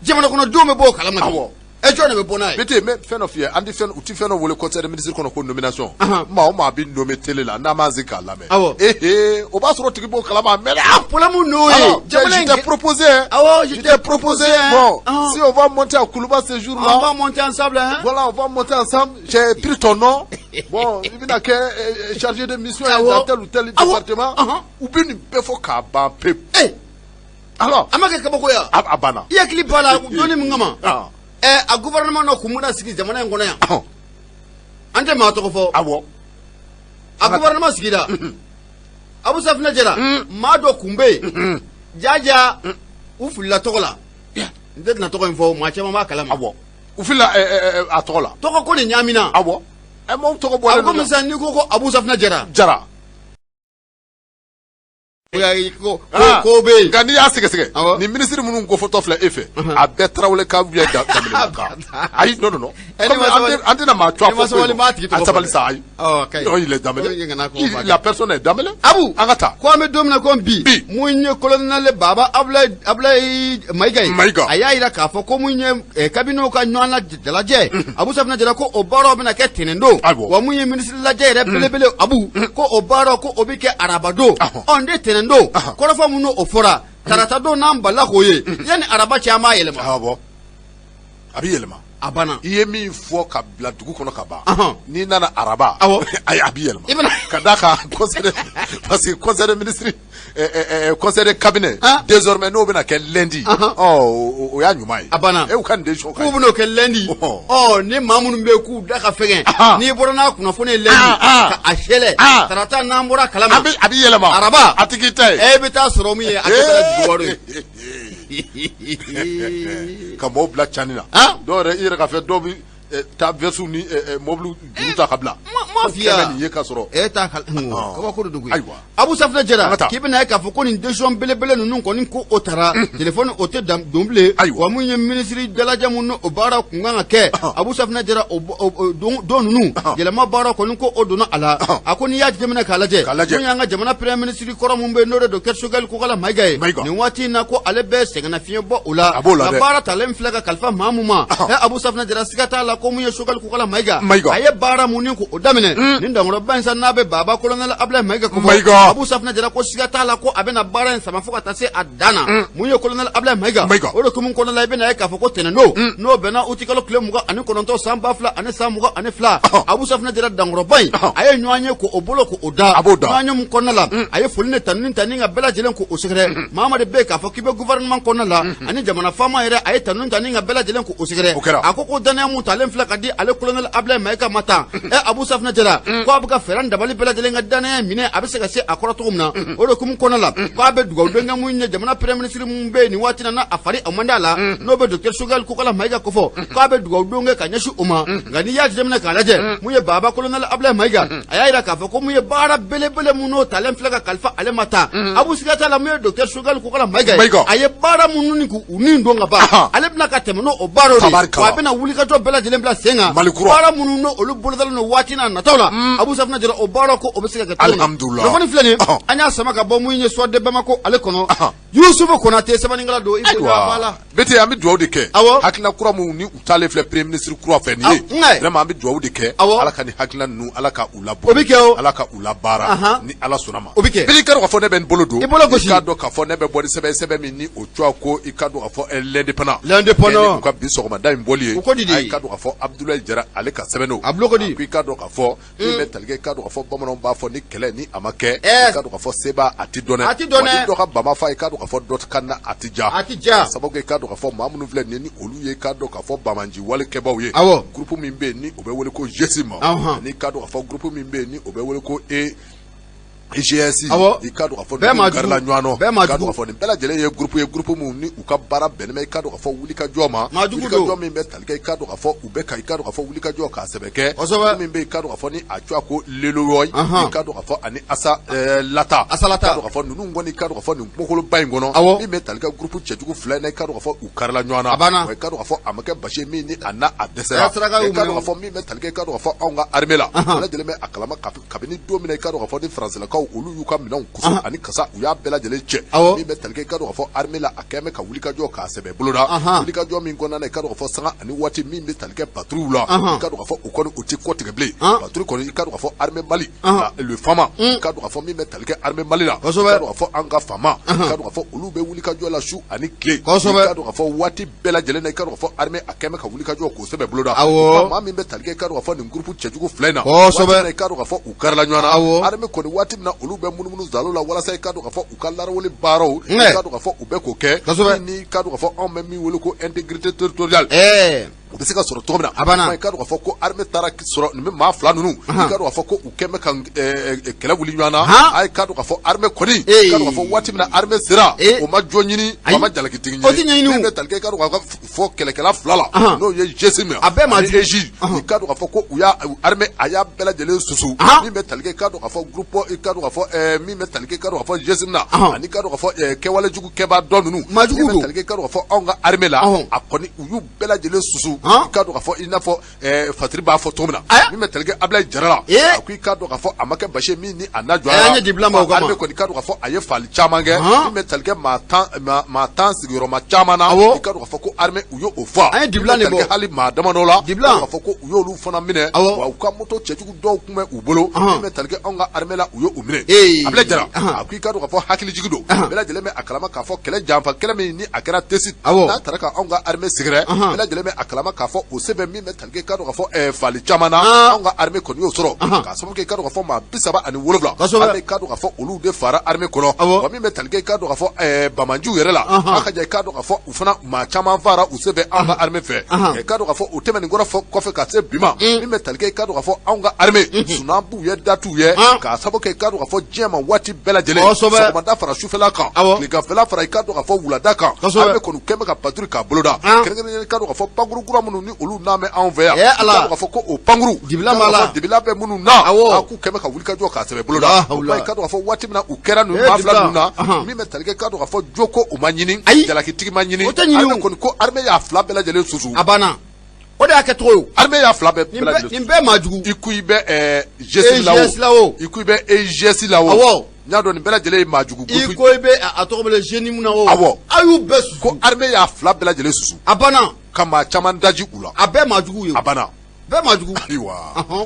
jamana kɔnɔdenw bɛ bɔ o kalama awɔ E jɔn de bɛ bɔ n'a ye? Bete, n bɛ fɛn dɔ f'i ye, an tɛ fɛn, u tɛ fɛn dɔ wele conseil des ministres kɔnɔ ko nomination. Maa o maa bɛ nommé télé la, n'an m'an sigi k'a lamɛn. Ee, o b'a sɔrɔ o tigi b'o kalama a mɛnna. A problème n'o ye. Jamana in, je t'ai proposé. Awɔ, je t'ai proposé. Bon, si on va monter à Koulouba ce jour-là. On va monter ensemble, hein. Voilà, on va monter ensemble. J'ai pris ton nom. Bon, i bɛna kɛ chargé de mission ye dans tel ou tel département. U bɛ nin bɛɛ fɔ k'a ban pewu. Alors, a ma kɛ kabako ye wa? A banna. I hakili b'a la donni min kama? A gouvernement dɔ kun bɛna sigi jamana in kɔnɔ yan. An tɛ maa tɔgɔ fɔ. A gouvernement sigira. Abu Safinɛ Jara, maa dɔ kun bɛ yen. Jaja, u filila tɔgɔ la. N tɛ tɛna tɔgɔ in fɔ, maa caman b'a kalama. Awɔ. U filila a tɔgɔ la. Tɔgɔ ko de ɲaamina. Awɔ. Maaw tɔgɔ bɔlen don. A komi sisan n'i ko Abu Safinɛ Jara. Jara. Ko ko bɛ yen. Nka n'i y'a sɛgɛsɛgɛ, nin minisiri minnu kofɔtɔ filɛ e fɛ, a bɛɛ Tarawele ka ou bien Danbele ka. Ayi, non, non, non. An tɛna maa tɔgɔ fɔ. Sabali b'a tigi tɔgɔ. A sabali sa, ayi. Non, il est Danbele. La personne est Danbele. Abu. An ka taa. Ko an bɛ don min na ko bi. Bi. Mun ye colonel Baba Abulayi Mayiga ye. Mayiga. A y'a jira k'a fɔ ko mun ye kabinetw ka ɲɔgɔn lajɛ, Abu Safinɛ Jara, ko o baaraw bɛna kɛ tɛnɛn don. Wa mun ye minisiri lajɛ yɛrɛ belebele, Abu, ko o baaraw ko o bɛ kɛ araba don. Ɔ, n de tɛnɛn don, kɔrɔfɔ minnu o fɔra tarata don, n'an balila k'o ye, yanni araba cɛ, an b'a yɛlɛma. Awɔ, a bɛ yɛlɛma. A banna. I ye min fɔ ka bila dugu kɔnɔ ka ban, n'i nana araba, ayi, a bɛ yɛlɛma ka d'a kan conseil, parce que conseil des ministres, conseil de cabinet désormais n'o bɛna kɛ lundi, ɔ, o y'a ɲuman ye. A banna. E, u ka nin décision ka ɲi. K'u bɛn'o kɛ lundi. Ɔ, ni maa minnu bɛ yen k'u da ka fɛgɛn, n'i bɔra n'a kunnafoni ye lundi ka a sɛlɛ, tarata n'an bɔra kalama, a bɛ yɛlɛma. Araba a tigi ta ye. E bɛ taa sɔrɔ min ye, a kɛra juguwaro ye. Ka mɔgɔw bila cani na. Dɔw yɛrɛ, i yɛrɛ ka fɛ, dɔw bɛ taa vɛsiw ni mɔbiliw juru ta ka bila. Ma f'i ye. Nin ye ka sɔrɔ. E t'a kabako de don koyi. Ayiwa. Abu Safinɛ Jara, k'i bɛna ye k'a fɔ ko nin décision belebele ninnu kɔni, ko o taara téléphone, o tɛ don bilen. Wa mun ye minisiri dalajɛ mun o baara kun kan ka kɛ, Abu Safinɛ Jara, o don ninnu yɛlɛma baara kɔni, ko o donna a la. A ko n'i y'a jateminɛ k'a lajɛ, mun y'an ka jamana premier ministre kɔrɔ mun bɛ yen, n'o de docteur Choguel Kokala Mayiga ye, nin waati in na, ko ale bɛ sɛgɛnnafiɲɛ bɔ o la. A b'o la dɛ. Nka baara talen filɛ ka kalifa maa mun ma, Abu Safinɛ Jara, siga t'a la ko mun ye Choguel Kokala Mayiga, a ye baara mun ni ko o daminɛ nin dankɔrɔba in sa, n'a bɛ Baba colonel Abulayi Mayiga ko Mayiga, Abu Safinɛ Jara ko siga t'a la ko a bɛna baara in sama fo ka taa se a dan na. Mun ye colonel Abulayi Mayiga, o de hukumu kɔnɔna la, i bɛna ye k'a fɔ ko tɛnɛn don, n'o bɛnna utikalo tile 29 san 2022, Abu Safinɛ Jara, dankɔrɔba in, a ye ɲɔgɔn ye k'o bolo k'o da. A b'o da. Ɲɔgɔn ye mun kɔnɔna la, a ye foli ni tanuni ta ni ka bɛɛ lajɛlen k'o sɛgɛrɛ. Maa de bɛ yen k'a fɔ k'i bɛ gouvernement kɔnɔna la ani jamana faama yɛrɛ, a ye tanuni ta ni ka bɛɛ lajɛlen k'o sɛgɛrɛ. O kɛra. A ko ko danaya mun talen filɛ ka di ale colonel Abulayi Mayiga ma tan, Abu Safinɛ Jara, ko a bɛ ka fɛɛrɛ ni dabali bɛɛ lajɛlen ka danaya minɛ, a bɛ se ka se a kɔrɔ cogo min na. O de hukumu kɔnɔna la, k'a bɛ dugawu don kɛ mun ye jamana premier ministre mun bɛ yen nin waati na, n'a a fari a man d'a la, n'o bɛ docteur Choguel Kokala Mayiga kofɔ, k'a bɛ dugawu don kɛ ka ɲɛsin o ma. Nka n'i y'a jateminɛ k'a lajɛ, mun ye Baba colonel Abulayi Mayiga, a y'a jira k'a fɔ ko mun ye baara belebele mun n'o talen filɛ ka kalifa ale ma tan, Abu, siga t'a la, mun ye docteur Choguel Kokala Mayiga ye, a ye baara minnu ni k'u ni don ka ban, ale bɛna ka tɛmɛ n'o baaraw de ye, wa a bɛna wulikajɔ bɛɛ lajɛlen bila sen kan, baara minnu n'o olu bolodalen don waati n'a nataw la, Abu Safinɛ Jara, o baaraw ko o bɛ se ka kɛ cogo min na. Kunnafoni filɛ nin ye, an y'a sama ka bɔ mun ye Soir de Bamako ale kɔnɔ. Yusufu Konate sɛbɛnnikɛla don. I Ayiwa la. Bete, an bɛ dugawu de kɛ. Awɔ. Hakilina kura minnu ni u taalen filɛ premier ministre kura fɛ nin ye. Vraiment, an bɛ dugawu de kɛ. Awɔ. Ala ka nin hakilina ninnu, Ala ka u labɔ. O bɛ kɛ o. Ala ka u labaara. Ni Ala sɔnna ma. O bɛ kɛ. Bete, i k'a dɔn k'a fɔ ne bɛ n bolo don. I bolo gosi. I k'a dɔn k'a fɔ ne bɛ bɔ ni sɛbɛn sɛbɛn min ni o tɔgɔ ko, i k'a dɔn k'a fɔ, L'Indépendant. L'Indépendant. U ka bi sɔgɔmada in bɔli ye. O ko di de. I k'a dɔn k'a fɔ Abdoulaye Jara, ale ka sɛbɛn don. A bulon ko di. I k'a dɔn k'a fɔ min bɛ tali kɛ, i k'a dɔn k'a fɔ bamananw b'a fɔ ni kɛlɛ ni a ma kɛ, i k'a dɔn k'a fɔ seba a tɛ dɔn dɛ, a tɛ dɔn dɛ, wa ni dɔ ka bama fa, i k'a dɔn k'a fɔ dɔ ka na a tɛ ja, a tɛ ja, ka sababu kɛ, i k'a dɔn k'a fɔ maa minnu filɛ nin ye, ni olu ye, i k'a dɔn k'a fɔ banbaanci wale kɛbaaw ye, awɔ, groupe min bɛ yen ni o bɛ wele ko GSIM, ani i k'a dɔn k'a fɔ groupe min bɛ yen ni o bɛ wele ko e IGS, awɔ, i k'a dɔn k'a fɔ bɛɛ maa ninnu karila ɲɔgɔn nɔ, bɛɛ maa i k'a dɔn k'a fɔ nin bɛɛ lajɛlen ye groupe ye, groupe min ni u ka baara bɛnnen bɛ, i k'a dɔn k'a fɔ wulikajɔ ma, maa jugu don, wulikajɔ min bɛ tali kɛ, i k'a dɔn k'a fɔ u bɛ ka, i k'a dɔn k'a fɔ wulikajɔ k'a sɛbɛ kɛ, kosɛbɛ, min bɛ, i k'a dɔn k'a fɔ ni a tɔgɔ ko Leloyɔ, i k'a dɔn k'a fɔ ani Asa Lata, Asa Lata, i k'a dɔn k'a fɔ ninnu kɔni, i k'a dɔn k'a fɔ nin kungokoloba in kɔnɔ, awɔ, min bɛ tali kɛ groupe cɛjugu fila in na, i k'a dɔn k'a fɔ u karila ɲɔgɔn na, a banna, wa i k'a dɔn k'a fɔ a ma kɛ basi ye min ni a n'a a dɛsɛra, i k'a dɔn k'a fɔ min bɛ tali kɛ, i k'a dɔn k'a fɔ anw ka armée la, bɛɛ lajɛlen bɛ a kalama kabini don min na, i k'a dɔn k'a fɔ ni faransilakaw kaw olu y'u ka minɛnw kusu ani kasa u y'a bɛɛ lajɛlen cɛ. Min bɛ tali kɛ, i ka dɔn k'a fɔ armée la, a kɛlen bɛ ka wulikajɔ k'a sɛbɛ boloda, wulikajɔ min kɔnɔna na, i ka dɔn k'a fɔ sanga ani waati min bɛ tali kɛ patrouille la, i ka dɔn k'a fɔ u kɔni u tɛ kɔ tigɛ bilen. Patrouille kɔni, i ka dɔn k'a fɔ armée Mali le FAMa, i ka dɔn k'a fɔ min bɛ tali kɛ armée Mali la, i ka dɔn k'a fɔ an ka FAMa, i ka dɔn k'a fɔ olu bɛ wulikajɔ la su ani tile. I ka dɔn k'a fɔ waati bɛɛ lajɛlen na, i ka dɔn k'a fɔ armée a kɛlen bɛ ka wulikajɔ k'o sɛbɛ boloda. Maa min bɛ tali kɛ, i ka dɔn k'a fɔ nin groupe cɛjugu fila in na, i ka dɔn k'a fɔ u karila ɲɔgɔn na. Armée kɔni, waati min na olu bɛ munumunu zalo la walasa i ka dɔn k'a fɔ u ka larawuli baaraw, i ka dɔn k'a fɔ u bɛ k'o kɛ, ni i ka dɔn k'a fɔ anw bɛ min wele ko intégrité territoriale, u bɛ se ka sɔrɔ cogo min na. A banna. I ka dɔn k'a fɔ ko armée taara sɔrɔ nin bɛ maa fila ninnu, i ka dɔn k'a fɔ ko u kɛlen bɛ ka kɛlɛ wuli ɲɔgɔn na. A ye ka dɔn k'a fɔ armée kɔni, i ka dɔn k'a fɔ waati min na armée sera, o ma jɔn ɲini, o ma jalakitigi ɲini. Min bɛ tali kɛ, i ka dɔn k'a fɔ kɛlɛkɛla fila la, n'o ye GSIM a bɛɛ ma EJ, i ka dɔn k'a fɔ ko u y'a armée a y'a bɛɛ lajɛlen susu. Min bɛ tali kɛ, i ka dɔn k'a fɔ groupe, i ka dɔn k'a fɔ min bɛ tali kɛ, i ka dɔn k'a fɔ GSIM na, ani i ka dɔn k'a fɔ kɛwale jugu kɛbaa dɔ ninnu, maajugu don, tali kɛ, i ka dɔn k'a fɔ anw ka armée la, a kɔni u y'u bɛɛ lajɛlen susu, i ka dɔn k'a fɔ i n'a fɔ Fatiri b'a fɔ cogo min na. Min bɛ tali kɛ Abulayi Jara la, a ko i ka dɔn k'a fɔ a ma kɛ basi ye min ni a na jɔ a la. Armée kɔni, i ka dɔn k'a fɔ a ye faali caman kɛ. Min bɛ tali kɛ maa 10 sigiyɔrɔma caman na, i ka dɔn k'a fɔ ko armée u y'o faa. An ye dibilan de bɔ hali maa damadɔ la, i ka dɔn k'a fɔ ko u y'olu fana minɛ, wa u ka moto cɛjugu dɔw tun bɛ u bolo. Min bɛ tali kɛ anw ka armée la, u y'o minɛ. Abulayi Jara a ko i ka dɔn k'a fɔ hakilijigin don, bɛɛ lajɛlen bɛ a kalama k'a fɔ kɛlɛ janfa kɛlɛ min ni a kɛra Tessit, n'a taara ka anw ka armée sɛgɛrɛ, bɛɛ lajɛlen bɛ a kalama k'a fɔ o sɛbɛn min bɛ tali kɛ, i ka dɔn k'a fɔ faali caman na, anw ka armée kɔni y'o sɔrɔ, k'a sababu kɛ, i ka dɔn k'a fɔ maa 37, armée, i ka dɔn k'a fɔ olu de faara armée kɔnɔ. Wa min bɛ tali kɛ, i ka dɔn k'a fɔ banbaanciw yɛrɛ la, a ka ja, i ka dɔn k'a fɔ u fana maa caman faara u senfɛ anw ka armée fɛ. I ka dɔn k'a fɔ o tɛmɛnen kɔrɔ kɔfɛ ka se bi ma, min bɛ tali kɛ, i ka dɔn k'a fɔ anw ka armée sunan b'u ye, da t'u ye, k'a sababu kɛ, i ka dɔn k'a fɔ diɲɛ ma waati bɛɛ lajɛlen, sɔgɔmada fara sufɛla kan, tileganfɛla fara, i ka dɔn k'a fɔ wulada kan, armée kɔni kɛlen bɛ ka patrouille k'a boloda, kɛrɛnkɛrɛnnenya, i ka dɔn k'a fɔ pankuru kura minnu ni olu n'an bɛ anw fɛ yan, i ka dɔn k'a fɔ ko o pankuru dibila bɛ minnu na, a k'u kɛlen bɛ ka wulikajɔ k'a sɛbɛ boloda. I ka dɔn k'a fɔ waati min na u kɛra ninnu maa fila ninnu na, min bɛ tali kɛ, i ka dɔn k'a fɔ jo ko u ma ɲini, jalakitigi ma ɲini, armée kɔni ko armée y'a fila bɛɛ lajɛlen susu. A banna, o de y'a kɛcogo ye. Armée y'a fila bɛɛ lajɛlen, nin bɛɛ maa jugu. I ko i bɛ GSIM la o, i ko i bɛ EIGS la o, n y'a dɔn nin bɛɛ lajɛlen ye maa jugu. I ko i bɛ a tɔgɔ bɛ JNIM na o, awɔ, a y'u bɛɛ susu. Ko armée y'a fila bɛɛ lajɛlen susu. A banna. Ka maa caman daji u la. A bɛɛ maa jugu ye. A banna. Bɛɛ maa jugu. Ayiwa,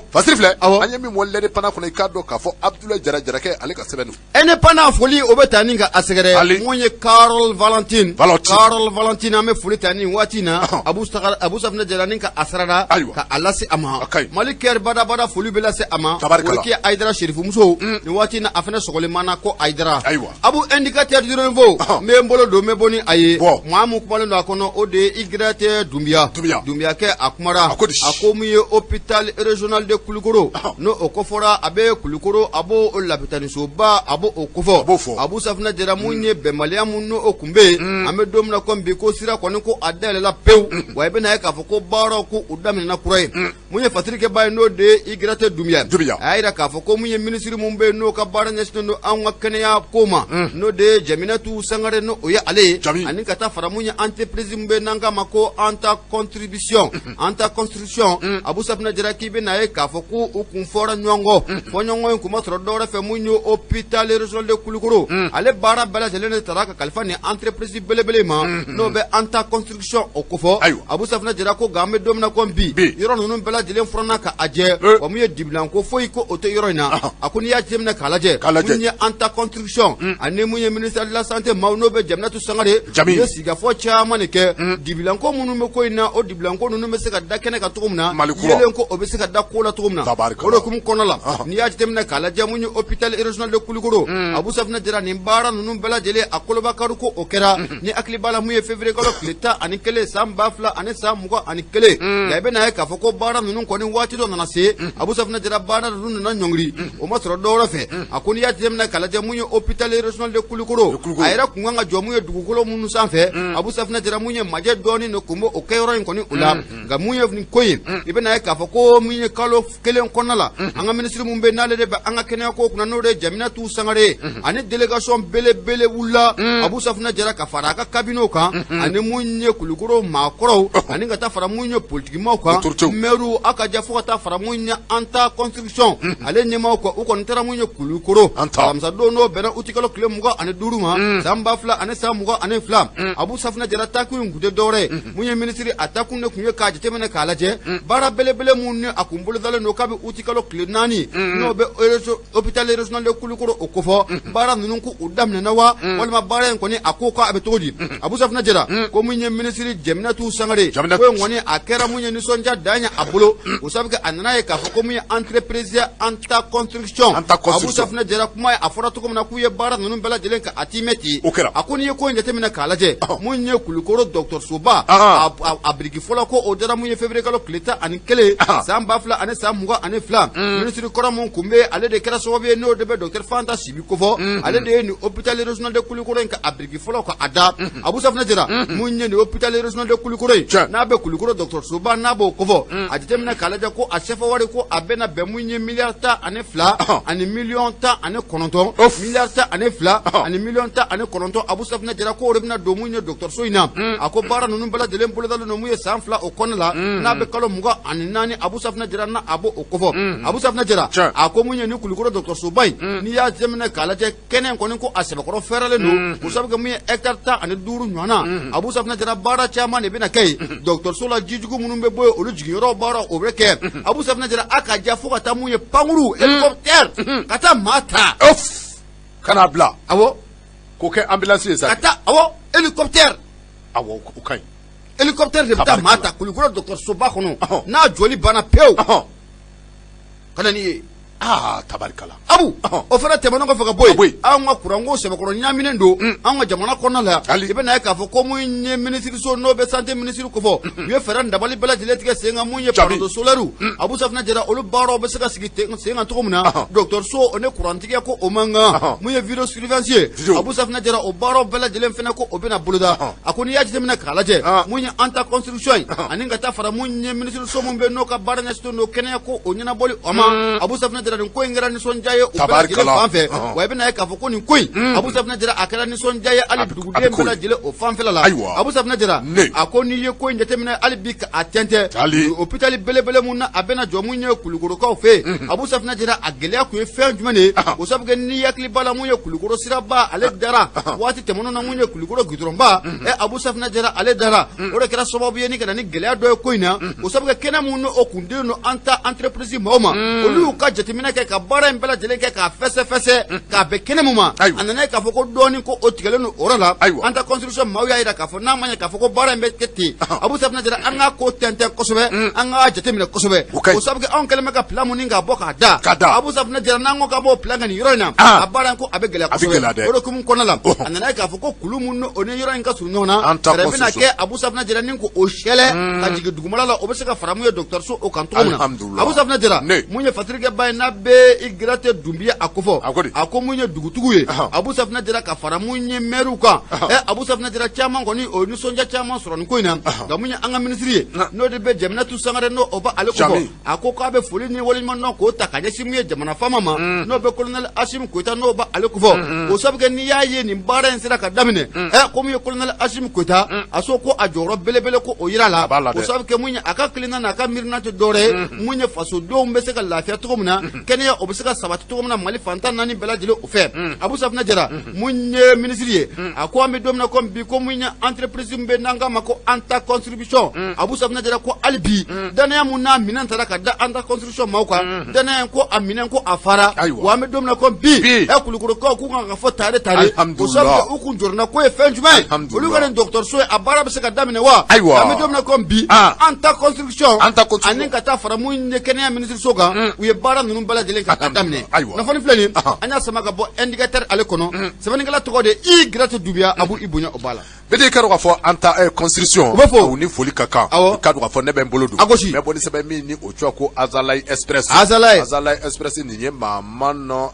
Fasiri filɛ, an ye min bɔ L'Indépendant kɔnɔ, i k'a dɔn k'a fɔ Abudulayi Jara Jarakɛ, ale ka sɛbɛn don. Indépendant foli o bɛ taa ni ka a sɛgɛrɛ mun ye Carole Valentine. Carole Valentine, an bɛ foli ta nin waati in na Abu Safinɛ Jara ni ka a sarada ka a lase a ma. Mali kɛri badabada foli bɛ lase a ma. Woriki Ayidara Serifumuso, nin waati in na a fana sɔgɔlen b'an na ko Ayidara. Abu Indicateur du Renouveau, n bɛ n bolo don, n bɛ bɔ ni a ye. Maa mun kumalen don a kɔnɔ, o de ye Igrate Dunbiya. Dunbiya kɛ a kumara, a ko mun ye hôpital régional de Kulukoro, n'o o kofɔra, a bɛ Kulukoro, a b'o lapitanisoba, a b'o kofɔ. Abu Safinɛ Jara, mun ye bɛnbaliya mun n'o o tun bɛ yen, an bɛ don min na komi bi, ko sira kɔni ko a dayɛlɛla pewu. Wa i bɛna ye k'a fɔ ko baaraw ko u daminɛna kura ye. Mun ye fasirikɛba ye, n'o de ye Igrate Dunbiya, a y'a jira k'a fɔ ko mun ye minisiri mun bɛ yen n'o ka baara ɲɛsinnen don anw ka kɛnɛya ko ma, n'o de ye Jaminatu Sangare, n'o o ye ale ye, ani ka taa fara mun ye entreprise mun bɛ yen n'an k'a ma ko Anta contribution, Anta construction. Abu Safinɛ Jara, k'i bɛna ye k'a fɔ ko u kun fɔra ɲɔgɔn kɔ, fɔɲɔgɔnkɔ in kun ma sɔrɔ dɔwɛrɛ fɛ mun ye hôpital régional de Kulukoro, ale baara bɛɛ lajɛlen de tara ka kalifa nin entreprise belebele ma, n'o bɛ Anta construction o kofɔ. Ayiwa. Abu Safinɛ Jara ko nka an bɛ don min na komi bi, yɔrɔ ninnu bɛɛ lajɛlen furanna ka a jɛ. Wa mun ye dibilan ko foyi ko o tɛ yɔrɔ in na. A ko n'i y'a jateminɛ k'a lajɛ, mun ye Anta construction ani mun ye ministère de la santé maaw, n'o bɛ Jaminatu Sangare, u ye sigikafɔ caman de kɛ. Dibilanko minnu bɛ ko in na, o dibilanko ninnu bɛ se ka da kɛnɛ kan cogo min na, yelen ko o bɛ se ka da ko la cogo min na, o de hukumu kɔnɔ la, n'i y'a jateminɛ k'a lajɛ, mun ye hôpital régional de Kulukoro, Abu Safinɛ Jara, nin baara ninnu bɛɛ lajɛlen a kolobakari ko o kɛra. Ni hakili b'a la, mun ye février kalo tile 11 san 2021, nka i bɛna ye k'a fɔ ko baara ninnu kɔni waati dɔ nana se, Abu Safinɛ Jara, baara ninnu nana ɲɔngiri, o ma sɔrɔ dɔwɛrɛ fɛ. A ko n'i y'a jateminɛ k'a lajɛ, mun ye hôpital régional de Kulukoro, a yɛrɛ kun kan ka jɔ mun ye dugukolo minnu sanfɛ, Abu Safinɛ Jara, mun ye majɛ dɔɔnin de kun b'o kɛyɔrɔ in kɔni o la. Nka mun ye nin ko in, i bɛna ye k'a fɔ ko min ye kalo kelen kɔnɔna la, an ka minisiri min bɛ n'ale de bɛ an ka kɛnɛya ko kunna, n'o de ye Jaminatu Sangare ye, ani délégation belebele wulila, Abu Safunɛ Jara, ka fara a ka kabinetw kan, ani mun ye Kulukoro maakɔrɔw, ani ka taa fara mun ye politikimaw kan, maires a ka ja, fo ka taa fara mun ye Anta Construction ale ɲɛmaaw kan. U kɔni taara mun ye Kulukoro alamisadon, n'o bɛnna utikalo tile 25 ma, san 2022. Abu Safunɛ Jara taakun in kun tɛ dɔwɛrɛ ye, mun ye minisiri a taakun de kun ye k'a jateminɛ k'a lajɛ baara belebele mun ni a kun bolodalen don kabi utikalo tile 4, n'o bɛ hôpital régional de Kulukoro o kofɔ. Baara ninnu ko u daminɛna wa, walima baara in kɔni a ko ko a bɛ cogo di? Abu Safunɛ Jara ko mun ye minisiri Jaminatu Sangare ko in kɔni a kɛra mun ye nisɔndiya dan ye a bolo, o sabu kɛ a nana ye k'a fɔ ko mun ye entreprise Anta Construction, Abu Safunɛ Jara, kuma ye a fɔra cogo min na k'u ye baara ninnu bɛɛ lajɛlen ka a timɛ ten. A ko n'i ye ko in jateminɛ k'a lajɛ, mun ye Kulukoro dɔgɔtɔrɔsoba a biriki fɔlɔ ko o dara mun ye février kalo tile 11 san 2022. Minisiri kɔrɔ mun kun bɛ, ale de kɛra sababu ye, n'o de bɛ docteur Fanta Sibi kofɔ, ale de ye nin hôpital régional de Kulukoro in ka a biriki fɔlɔ ka a da. Abu Safunɛ Jara, mun ye nin hôpital régional de Kulukoro in, n'a bɛ Kulukoro dɔgɔtɔrɔsoba, n'a b'o kofɔ, a jateminɛ k'a lajɛ ko a CFA wari ko a bɛna bɛn mun ye miliyari 12 ani miliyɔn 19, miliyari 12 ani miliyɔn 19. Abu Safunɛ Jara ko o de bɛna don mun ye dɔgɔtɔrɔso in na. A ko baara ninnu bɛɛ lajɛlen bolodalen don mun ye san 2 o kɔnɔna la, n'a bɛ kalo 24. Abu Safunɛ Jara n'a a b'o kofɔ. Abu Safunɛ Jara a ko mun ye ni Kulukoro dɔgɔtɔrɔsoba in, n'i y'a jateminɛ k'a lajɛ, kɛnɛ in kɔni ko a sɛbɛkɔrɔ fɛrɛlen don, o sabu kɛ mun ye hectare 15 ɲɔgɔn na. Abu Safunɛ Jara, baara caman de bɛna kɛ yen dɔgɔtɔrɔso la, jijugu minnu bɛ bɔ yen, olu jiginyɔrɔ baara o bɛ kɛ. Abu Safunɛ Jara, a ka ja, fo ka taa mun ye pankuru hélicoptère ka taa maa ta ka n'a bila. Awɔ. K'o kɛ ambulance ye sa. Ka taa, awɔ, hélicoptère. Awɔ, o ka ɲi. Hélicoptère de bɛ taa maa ta Kulukoro dɔgɔtɔrɔsoba kɔnɔ n'a jɔli banna pewu, ka na n'i ye. Aa, tabarikala. Abu, o fana tɛmɛnen kɔfɛ ka bɔ yen, anw ka kuranko sɛbɛkɔrɔ ɲaaminen don anw ka jamana kɔnɔna la. I bɛna ye k'a fɔ ko mun ye minisiriso, n'o bɛ santé minisiri kofɔ, u ye fɛɛrɛ dabali bɛɛ lajɛlen tigɛ sen kan mun ye panneau solaire. Abu Safunɛ Jara, olu baaraw bɛ se ka sigi sen kan cogo min na dɔgɔtɔrɔso o ni kurantigɛ ko o man kan, mun ye vidéo surveillance ye. Abu Safunɛ Jara, o baaraw bɛɛ lajɛlen fana ko o bɛna boloda. A ko n'i y'a jateminɛ k'a lajɛ, mun ye Anta Construction ye, ani ka taa fara mun ye minisiriso mun bɛ n'o ka baara ɲɛsinnen don kɛnɛya ko o ɲɛnabɔli o ma, Abu Safunɛ Jara, nin ko in kɛra nisɔndiya ye u bɛɛ lajɛlen fan fɛ. Wa i bɛna ye k'a fɔ ko nin ko in, Abu Safunɛ Jara, a kɛra nisɔndiya ye hali duguden bɛɛ lajɛlen o fanfɛla la. Abu Safunɛ Jara a ko n'i ye ko in jateminɛ hali bi ka a tɛntɛn, hôpital belebele mun na a bɛna jɔ mun ye Kulukorokaw fɛ yen, Abu Safunɛ Jara, a gɛlɛya kun ye fɛn jumɛn de ye? O sabu kɛ n'i hakili b'a la, mun ye Kulukoro siraba ale dara waati tɛmɛnenw na, mun ye Kulukoro gudɔrɔnba Abu Safunɛ Jara ale dara, o de kɛra sababu ye ni ka na ni gɛlɛya dɔ ye ko in na. O sabu kɛ kɛnɛ mun o kun dilen don Anta entreprise maaw ma, olu y'u ka jateminɛ kɛ ka baara in bɛɛ lajɛlen kɛ k'a fɛsɛfɛsɛ k'a bɛn kɛnɛ mun ma, a nana ye k'a fɔ ko dɔɔnin ko o tigɛlen don o yɔrɔ la. Anta construction maaw y'a jira k'a fɔ n'a ma ɲɛ k'a fɔ ko baara in bɛ kɛ ten, Abu Safunɛ Jara, an k'a ko tɛntɛn kosɛbɛ, an k'a jateminɛ kosɛbɛ. O sabu kɛ anw kɛlen bɛ ka plan mun k'a bɔ k'a da, Abu Safunɛ Jara, n'an ko k'an b'o plan kɛ nin yɔrɔ in na, a baara in ko a bɛ gɛlɛya kosɛbɛ. O de hukumu kɔnɔna la, a nana ye k'a fɔ ko kulu mun o ni yɔrɔ in ka surun ɲɔgɔn na, fɛɛrɛ bɛna kɛ, Abu Safunɛ Jara, ni ko o sɛlɛ ka jigin dugumala la, o bɛ se ka fara mun ye dɔgɔtɔrɔso o kan cogo min na. Abu Safunɛ Jara, mun ye fasirikɛba ye n'a bɛ i Girate Dunbiya a kofɔ, a ko mun ye dugutigiw ye, Abu Safunɛ Jara, ka fara mun ye mɛriw kan, Abu Safunɛ Jara, caman kɔni o ye nisɔndiya caman sɔrɔ nin ko in na. Nka mun ye an ka minisiri ye, n'o de bɛ Jaminatu Sangare, n'o o b'ale kofɔ, a ko k'a bɛ foli ni waleɲumandɔn k'o ta ka ɲɛsin mun ye jamana faama ma, n'o bɛ colonel Asimi Goyita, n'o b'ale kofɔ. O sabu kɛ n'i y'a ye nin baara in sera ka daminɛ, ko mun ye colonel Asimi Goyita, a so ko a jɔyɔrɔ belebele ko o yira la. O sabu kɛ mun ye a ka kelenna n'a ka miirina tɛ dɔwɛrɛ ye, mun ye fasodenw bɛ se ka lafiya cogo min na, kɛnɛya o bɛ se ka sabati cogo min na Mali fan 14 bɛɛ lajɛlen o fɛ. Abu Safunɛ Jara, mun ye minisiri ye, a ko an bɛ don min na komi bi, ko mun ye entreprise min bɛ n'an k'a ma ko Anta Construction, Abu Safunɛ Jara ko hali bi danaya mun n'a minɛn taara ka da Anta Construction maaw kan, danaya ko a minɛn ko a fara. Wa an bɛ don min na komi bi, Kulukorokaw k'u kan ka fɔ tare tare, o sabu u kun jɔrɔna ko ye fɛn jumɛn ye, olu ka nin dɔgɔtɔrɔso ye a baara bɛ se ka daminɛ wa? An bɛ don min na komi bi, Anta Construction ani ka taa fara mun ye kɛnɛya minisiriso kan, u ye baara ninnu ninnu bɛɛ lajɛlen kan ka daminɛ kunnafoni filɛ nin an y'a sama ka bɔ Indicateur ale kɔnɔ sɛbɛnnikɛla tɔgɔ de i Gɛrɛte Dunbiya a b'i bonya o b'a la. Bɛɛ ka k'a fɔ an ta constitution u bɛ fɔ u ni foli ka kan i ka k'a fɔ ne bɛ n bolo don a gosi bɛ bɔ ni sɛbɛn min ni o tɔgɔ ko Azalaï Express Azalaï Azalaï Express nin ye Mahamane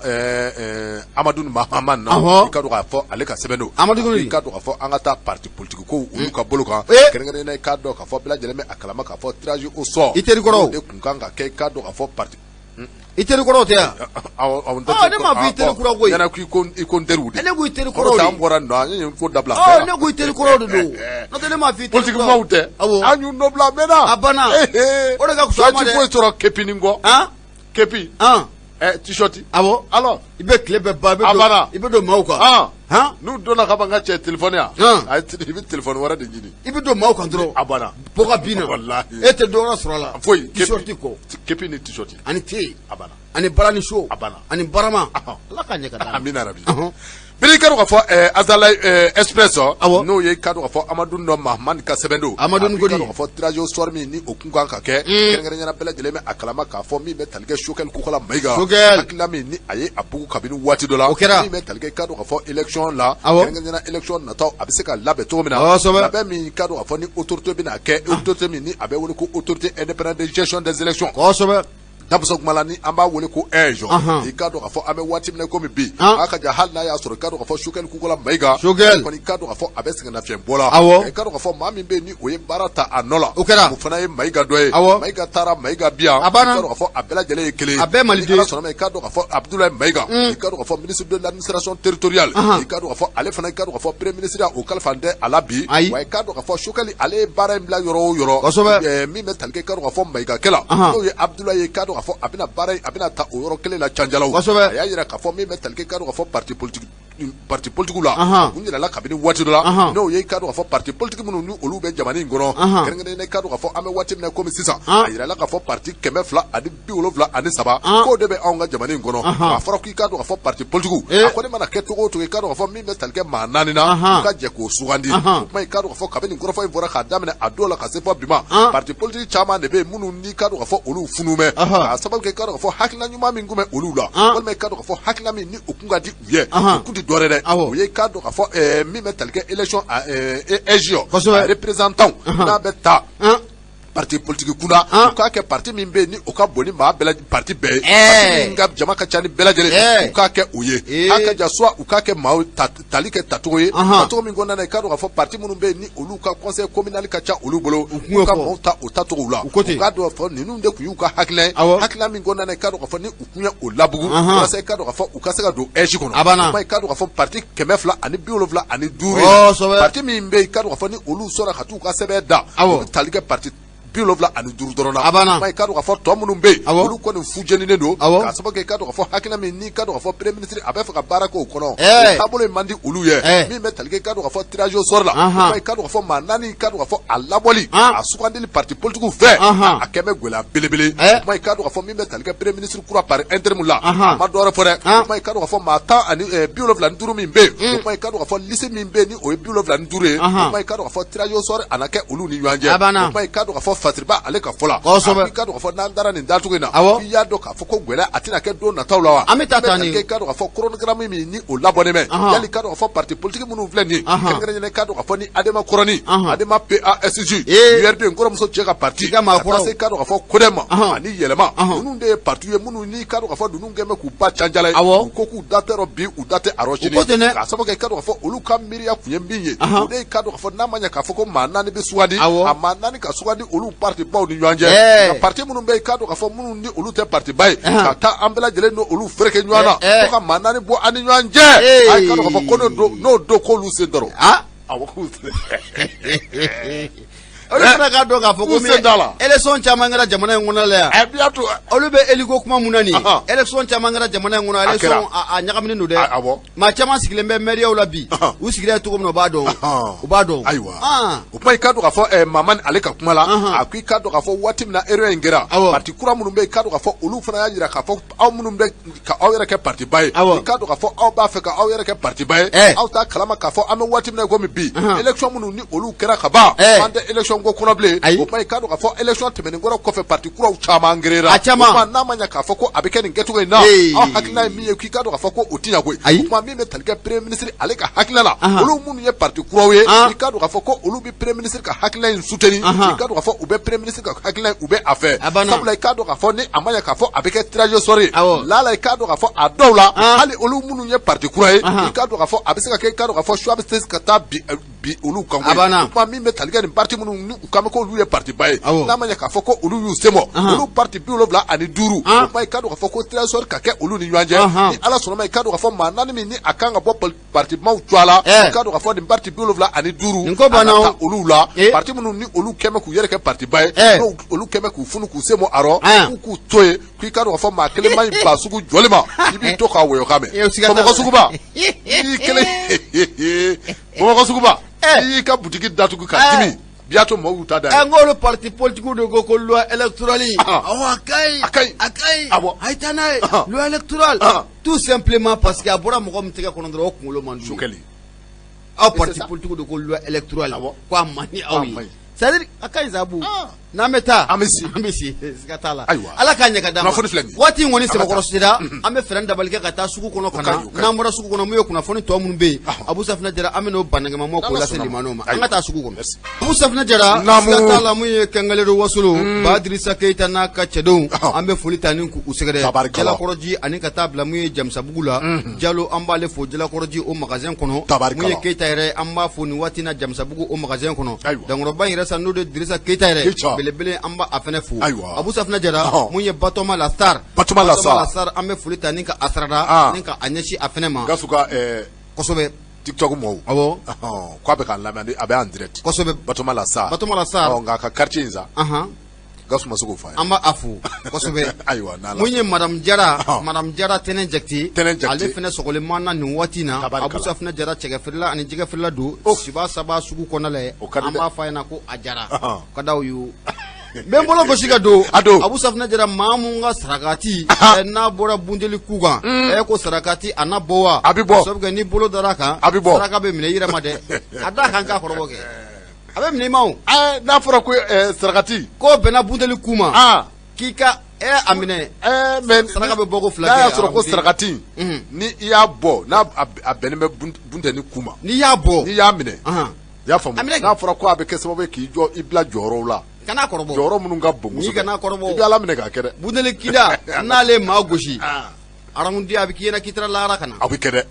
Amadu Mahamane i ka k'a fɔ ale ka sɛbɛn don Amadu i ka k'a fɔ an ka taa parti politique ko olu ka bolo kan kɛrɛnkɛrɛnnenya i k'a dɔn k'a fɔ bɛɛ lajɛlen bɛ a kalama k'a fɔ tirage au sort i teri kɔrɔw de tun kan ka kɛ i k'a dɔn k'a fɔ parti I teri kɔrɔw tɛ yan ne m'a fɔ i teri kura koyi i ko n teriw de ne ko i teri kɔrɔw de an bɔra nin an ye ko dabila ne ko i teri kɔrɔw de don n'o tɛ ne m'a fɔ i teri politikimaaw tɛ an y'u nɔ bila a mɛnna a banna o de ka fisa an ma dɛ foyi sɔrɔ képi nin kɔ képi t-shirt awɔ alors i bɛ tile bɛɛ ban i bɛ don maaw kan n'u donna ka ban ka cɛ téléphone yan i bɛ téléphone wɛrɛ de ɲini i bɛ don maaw kan dɔrɔn a banna bɔ ka bin na e tɛ dɔwɛrɛ sɔrɔ a la foyi t-shirt kɔ képi ni t-shirt ani te a banna ani bara ni so a banna ani barama ala ka ɲɛ ka d'a ma amina rabi Bɛɛ ka k'a fɔ Azalaï Express n'o ye ka k'a fɔ Amadu nɔ Mahamani ka sɛbɛn don Amadu k'a fɔ tirage au sort min ni o kun kan ka kɛ kɛrɛnkɛrɛnnenya bɛɛ lajɛlen bɛ a kalama k'a fɔ min bɛ tali kɛ Choguel Kokala Mayiga hakilila min ni a ye a bugu kabini waati dɔ la o kɛra min bɛ tali kɛ ka k'a fɔ élection la kɛrɛnkɛrɛnnenya élection nataw a bɛ se ka labɛn cogo min na labɛn min ka k'a fɔ ni autorité bɛna kɛ autorité min ni a bɛ wele ko autorité indépendante de gestion des élections damuso kuma la ni an b'a wele ko AIGE i k'a dɔn k'a fɔ an bɛ waati min na komi bi a ka jan hali n'a y'a sɔrɔ i k'a dɔn k'a fɔ Choguel Kokala Mayiga Choguel kɔni i k'a dɔn k'a fɔ a bɛ sɛgɛnnafiɲɛbɔ la awɔ i k'a dɔn k'a fɔ maa min bɛ yen ni o ye baara ta a nɔ la o kɛra o fana ye Mayiga dɔ ye awɔ Mayiga taara Mayiga bi yan a banna i k'a dɔn k'a fɔ a bɛɛ lajɛlen ye kelen a bɛɛ maliden ni Ala sɔnna ma i k'a dɔn k'a fɔ Abdoulaye Mayiga i k'a dɔn k'a fɔ ministre de l'administration territoriale i k'a dɔn k'a fɔ ale fana i k'a dɔn k'a fɔ premier ministre o kalifa tɛ a la bi ayi wa i k'a dɔn k'a fɔ Choguel ale ye baara in bila yɔrɔ o yɔrɔ kosɛbɛ min bɛ tali kɛ i k'a dɔn k'a fɔ Mayiga kɛ la n'o ye Abdoulaye ye k'a dɔn k'a fɔ a bɛna baara in a bɛna ta o yɔrɔ kelen la Canjalaw kosɛbɛ a y'a jira k'a fɔ min bɛ tali kɛ k'a dɔn k'a fɔ parti politique parti politique la u yirala kabini waati dɔ la n'o ye k'a dɔn k'a fɔ parti politique minnu ni olu bɛ jamana in kɔnɔ kɛrɛnkɛrɛnnenya k'a dɔn k'a fɔ an bɛ waati min na komi sisan a yirala k'a fɔ parti 273 k'o de bɛ anw ka jamana in kɔnɔ a fɔra k'i k'a dɔn k'a fɔ parti politique a kɔni mana kɛ cogo o cogo i k'a dɔn k'a fɔ min bɛ tali kɛ maa naani na u ka jɛ k'o sugandi o kuma i k'a dɔn k'a fɔ kabini kɔrɔfɔ in fɔra k'a daminɛ a don la ka se fɔ bi ma parti politique caman de bɛ yen minnu n'i k'a dɔn k'a fɔ olu funun bɛ k'a sababu kɛ i k'a dɔn k'a fɔ hakilina ɲuman min tun bɛ olu la walima i k'a dɔn k'a fɔ hakilina min ni o kun ka di u ye o kun tɛ dɔ wɛrɛ dɛ o ye i k'a dɔn k'a fɔ min bɛ tali kɛ élection AIGE représentant n'a bɛ taa parti politique kunda u k'a kɛ parti min bɛ yen ni o ka bon ni maa bɛɛ parti bɛɛ ye parti min ka jama ka ca ni bɛɛ lajɛlen u k'a kɛ o ye a ka ja soit u k'a kɛ maaw tali kɛ tacogo ye tacogo min kɔnɔna na i k'a dɔn k'a fɔ parti minnu bɛ yen ni olu ka conseil communal ka ca olu bolo u ka maaw ta o tacogo la u k'a dɔn k'a fɔ ninnu de tun y'u ka hakilina ye hakilina min kɔnɔna na i k'a dɔn k'a fɔ ni u tun ye o labugu walasa i k'a dɔn k'a fɔ u ka se ka don AIGE kɔnɔ a banna o kuma i k'a dɔn k'a fɔ parti 275 parti min bɛ yen i k'a dɔn k'a fɔ ni olu sɔnna ka t'u ka sɛbɛn da awɔ u bɛ tali kɛ parti 75 dɔrɔn na a banna i k'a dɔn k'a fɔ tɔ minnu bɛ yen awɔ olu kɔni fujeninen don awɔ k'a sababu kɛ i k'a dɔn k'a fɔ hakilina min n'i k'a dɔn k'a fɔ premier ministre a bɛ fɛ ka baara kɛ o kɔnɔ Ɛɛ. o taabolo in man di olu ye Ɛɛ. min bɛ tali kɛ i k'a dɔn k'a fɔ tirage au sort la Anhan. o i k'a dɔn k'a fɔ maa naani i k'a dɔn k'a fɔ a labɔli An. a sugandili parti politique fɛ Anhan. a kɛ bɛ gɛlɛya belebele Ɛɛ. o kuma i k'a dɔn k'a fɔ min bɛ tali kɛ premier ministre kura par intérim la Anhan. a ma dɔwɛrɛ fɔ dɛ An. o kuma i k'a dɔn k'a fɔ maa 75 min bɛ yen o kuma i k'a dɔn k'a fɔ liste min bɛ yen ni o ye 75 ye Anhan. o kuma i k'a dɔn k'a fɔ tirage au sort a na kɛ olu ni ɲɔgɔn cɛ A banna. o kuma i k'a dɔn k'a fɔ Fasiriba ale ka fɔ la Kosɛbɛ. a i k'a dɔn k'a fɔ n'an taara nin dacogo in na Awɔ. i y'a dɔn k'a fɔ ko gɛlɛya a tɛna kɛ don nataw la wa An bɛ taa tan ni de. i k'a dɔn k'a fɔ chronogramme min ni o labɔlen bɛ Anhan. yali i k'a dɔn k'a fɔ parti politique minnu filɛ nin ye Anhan. kɛrɛnkɛrɛnnenya i k'a dɔn k'a fɔ ni Adema kɔrɔnin Anhan. Adema PASJ Ee. URD n kɔrɔmuso cɛ ka parti I ka maa ka taa kɔrɔw. se i k'a dɔn k'a fɔ CODEM Anhan. ani Yɛlɛma Anhan. ninnu de ye parti ye minnu n'i k'a dɔn k'a fɔ ninnu kɛn bɛ k'u ba canjala ye Awɔ. u ko k'u da tɛ rɔ bi u da tɛ a rɔ sini U ko ten dɛ. k'a sababu kɛ i k'a dɔn k'a fɔ olu ka miiriya tun ye min ye Anhan. o de ye i k'a dɔn k'a fɔ n'a ma ɲɛ k'a fɔ ko maa naani bɛ sugandi Awɔ. a maa naani ka sugandi olu parti baw ni ɲɔgɔn cɛ Ɛɛ. nka parti minnu bɛ yen i k'a dɔn k'a fɔ minnu ni olu tɛ parti ba ye Ɛhɛn. ka taa an bɛɛ lajɛlen n'olu fereke ɲɔgɔn na Ɛɛ. fo ka maa naani bɔ an ni ɲɔgɔn cɛ Ee. a i k'a dɔn k'a fɔ ko n'o don k'olu sen tɔrɔ Ah. awɔ k'u Olu fana k'a dɔn k'a fɔ ko K'u sen t'a la. élection caman kɛra jamana in kɔnɔ la yan ɛ bi y'a to olu bɛ élu ko kuma mun na nin ye Ahan. élection caman kɛra jamana in kɔnɔ A élection kɛra. a ɲagaminen don dɛ A- awɔ. maa caman sigilen bɛ maires la bi Ahan. u sigira yen cogo min na u b'a dɔn Ahan. u b'a dɔn ayiwa Ah. o kuma i k'a dɔn k'a fɔ Mamani ale ka kuma la Ahan. a ko i k'a dɔn k'a fɔ waati min na erreur in kɛra Awɔ. parti kura minnu bɛ yen i k'a dɔn k'a fɔ olu fana y'a jira k'a fɔ aw minnu bɛ ka aw yɛrɛ kɛ parti ba ye Awɔ. i k'a dɔn k'a fɔ aw b'a fɛ ka aw yɛrɛ kɛ parti ba ye Ɛ. aw t'a kalama k'a fɔ an bɛ waati min na i komi bi Ahan. élection minnu ni olu kɛra ka ban Ɛ. an tɛ élection tɔnko kɔnɔ bilen. Ayi. O tuma i k'a dɔn k'a fɔ élection tɛmɛnen kɔrɔ kɔfɛ parti kuraw caman créera. A caman. O tuma n'a ma ɲɛ k'a fɔ ko a bɛ kɛ nin kɛcogo in na, Ee. aw hakilina ye min ye k'i k'a dɔn k'a fɔ ko o tɛ ɲɛ koyi. Ayi. O tuma min bɛ tali kɛ premier ministre ale ka hakilina la, Ahan. olu minnu ye parti kuraw ye, An. i k'a dɔn k'a fɔ ko olu bɛ premier ministre ka hakilina in soutenir, Ahan. i k'a dɔn k'a fɔ u bɛ premier ministre ka hakilina in u bɛ a fɛ. A banna. Sabula i k'a dɔn k'a fɔ ni a ma ɲɛ k'a fɔ a bɛ kɛ tirage au sort ye, Awɔ. lala i k'a dɔn k'a fɔ a dɔw la, An. hali olu minnu ye parti kura ye, Ahan. i k'a dɔn k'a fɔ a bɛ se ka kɛ i k'a dɔn k'a fɔ choix bɛ se ka taa bi olu kan koyi. A banna. O tuma min bɛ tali kɛ nin parti minnu ni u kan bɛ k'olu ye parti ba ye, Awɔ. n'a ma ɲɛ k'a fɔ ko olu y'u sen bɔ, Ahan. olu parti 75, An. o tuma i k'a dɔn k'a fɔ ko tirage au sort ka kɛ olu ni ɲɔgɔn cɛ, Ahan. ni Ala sɔnna ma i k'a dɔn k'a fɔ maa naani min ni a kan ka bɔ parti maaw tɔgɔ la, Ɛɛ. i k'a dɔn k'a fɔ nin parti 75, Nin ko banna a o. ka ta olu la, Eh. parti minnu ni olu kɛn bɛ k'u yɛrɛ kɛ parti ba ye, Ɛɛ. n'o olu kɛn bɛ k'u funu k'u sen bɔ a rɔ, An. k'u k'u to yen, k'i k'a dɔn k'a fɔ maa kelen man ɲi ba sugu jɔli ma, i b'i to k'a wɔyɔ kan Eh, mɛn. o siga t'a la. Bamakɔ suguba, n'i kelen Bamakɔ suguba, Eh. n'i y'i ka butigi datugu ka Eh. dimi, bientôt mɔgɔw y'u ta da Ɛ, n k'olu parti politique de ko ko loi électorale, Ah. awɔ, a ka ɲi, A ka ɲi. a ka ɲi, Awɔ. a ye taa n'a ye Ah. loi électorale, Ah. tout simplement parce que a bɔra mɔgɔ min tɛgɛ kɔnɔ dɔrɔn, o kunkolo man d'u ye. Sokɛli. Aw c'est parti ça. politique de ko loi électorale Awɔ. ko a man di aw A ye, man ɲi. c'est à dire a ka ɲi sabu Ah. n'an bɛ taa, An bɛ si. an bɛ si, siga t'a la. Ayiwa. Ala k'a ɲɛ ka d'an ma. Kunnafoni filɛ nin ye. Waati in kɔni An ka taa. sɛbɛkɔrɔ sera, an bɛ fɛɛrɛ dabali kɛ ka taa sugu kɔnɔ ka O ka na. ɲi, o ka ɲi. N'an bɔra sugu kɔnɔ, mun ye kunnafoni tɔ minnu bɛ yen, Ahɔ. Abu Safinɛ Jara, an bɛ n'o bannagɛmamaw k'o N'Ala lase sɔnna ma. limanaw ma. An Ayiwa. ka taa sugu kɔnɔ. Merci. Abu Safinɛ Jara, Naamu. siga t'a la, mun ye Kɛngɛlɛdo Wasolo Badirisa Keyita n'a ka cɛdenw, Ahɔ. an bɛ foli ta ni k'u sɛgɛrɛ. Tabarikala. Jalakɔrɔji ani ka taa bila mun ye Jamisabugu la, Jalo, an b'ale fo Jalakɔrɔji o magasin kɔnɔ. Tabarikala. Mun ye Keyita yɛrɛ, an b'a fo nin waati in na Jamisabugu o magasin kɔnɔ. Ayiwa. Dankɔrɔba in yɛrɛ sa, n'o de Dirisa Keyita yɛrɛ, Keyita. belebele, an b'a fɛnɛ fo. Ayiwa. Abu Safinɛ Jara, Ɔhɔn. mun ye Batɔma la star, Batɔma la star. la star, an bɛ foli ta ni ka a sarada Ah. ni ka a ɲɛsin a fɛnɛ ma. Gasu ka Kosɛbɛ. TikTok mɔgɔw. Awɔ. Ɔhɔn, k'a bɛ k'an lamɛn, a bɛ en direct. Kosɛbɛ. Batɔma la star. Batɔma la star. Ɔ, nka a ka quartier in sa, Ahan. Gasu ma se k'o fɔ an ye. An b'a a fo kosɛbɛ. Ayiwa, n'Ala Mun ye madame Jara, Ɔhɔn. madame Jara Tɛnɛ Jakite, Tɛnɛ Jakite. ale fɛnɛ sɔgɔlen man na nin waati in na. Tabarikala. Abu Safinɛ Jara, cɛkɛfeerela ani jɛgɛfeerela don Oh. Siba saba sugu kɔnɔna la ye. O ka di An dɛ. b'a fɔ a ɲɛna ko a jara. Ɔhɔn. Ka d'aw ye o. N bɛ n bolo gosi ka don. A don. Abu Safinɛ Jara, maa mun ka sarakati n'a bɔra bunteli ku kan, ko sarakati a na bɔ wa? A bɛ bɔ. Sabu kɛ n'i bolo dara a kan, A bɛ bɔ. Saraka bɛ minɛ i yɛrɛ ma dɛ. A da kan k'a kɔrɔbɔ kɛ. A bɛ minɛ i ma o. N'a fɔra ko sarakati. K'o bɛnna bunteli ku ma. Ah. K'i ka a minɛ. Mais saraka bɛ bɔ ko fila n'a kɛ, y'a sɔrɔ ko arabu den. sarakati, ni i y'a bɔ, n'a a bɛnnen bɛ buntɛni ku ma. N'i y'a bɔ. N'i y'a minɛ. Ahan. I y'a faamu. A minɛ kɛ. N'a fɔra ko a bɛ kɛ sababu ye k'i jɔ, i bila jɔyɔrɔw la. Kana kɔrɔbɔ. Jɔyɔrɔ minnu ka bon N'i kosɛbɛ. kana kɔrɔbɔ. I bɛ Ala minɛ k'a kɛ dɛ. Bunteli kida n'ale maa gosi. Aramudi a bɛ k'i ɲɛna k'i taara lahara ka na. A bɛ kɛ dɛ.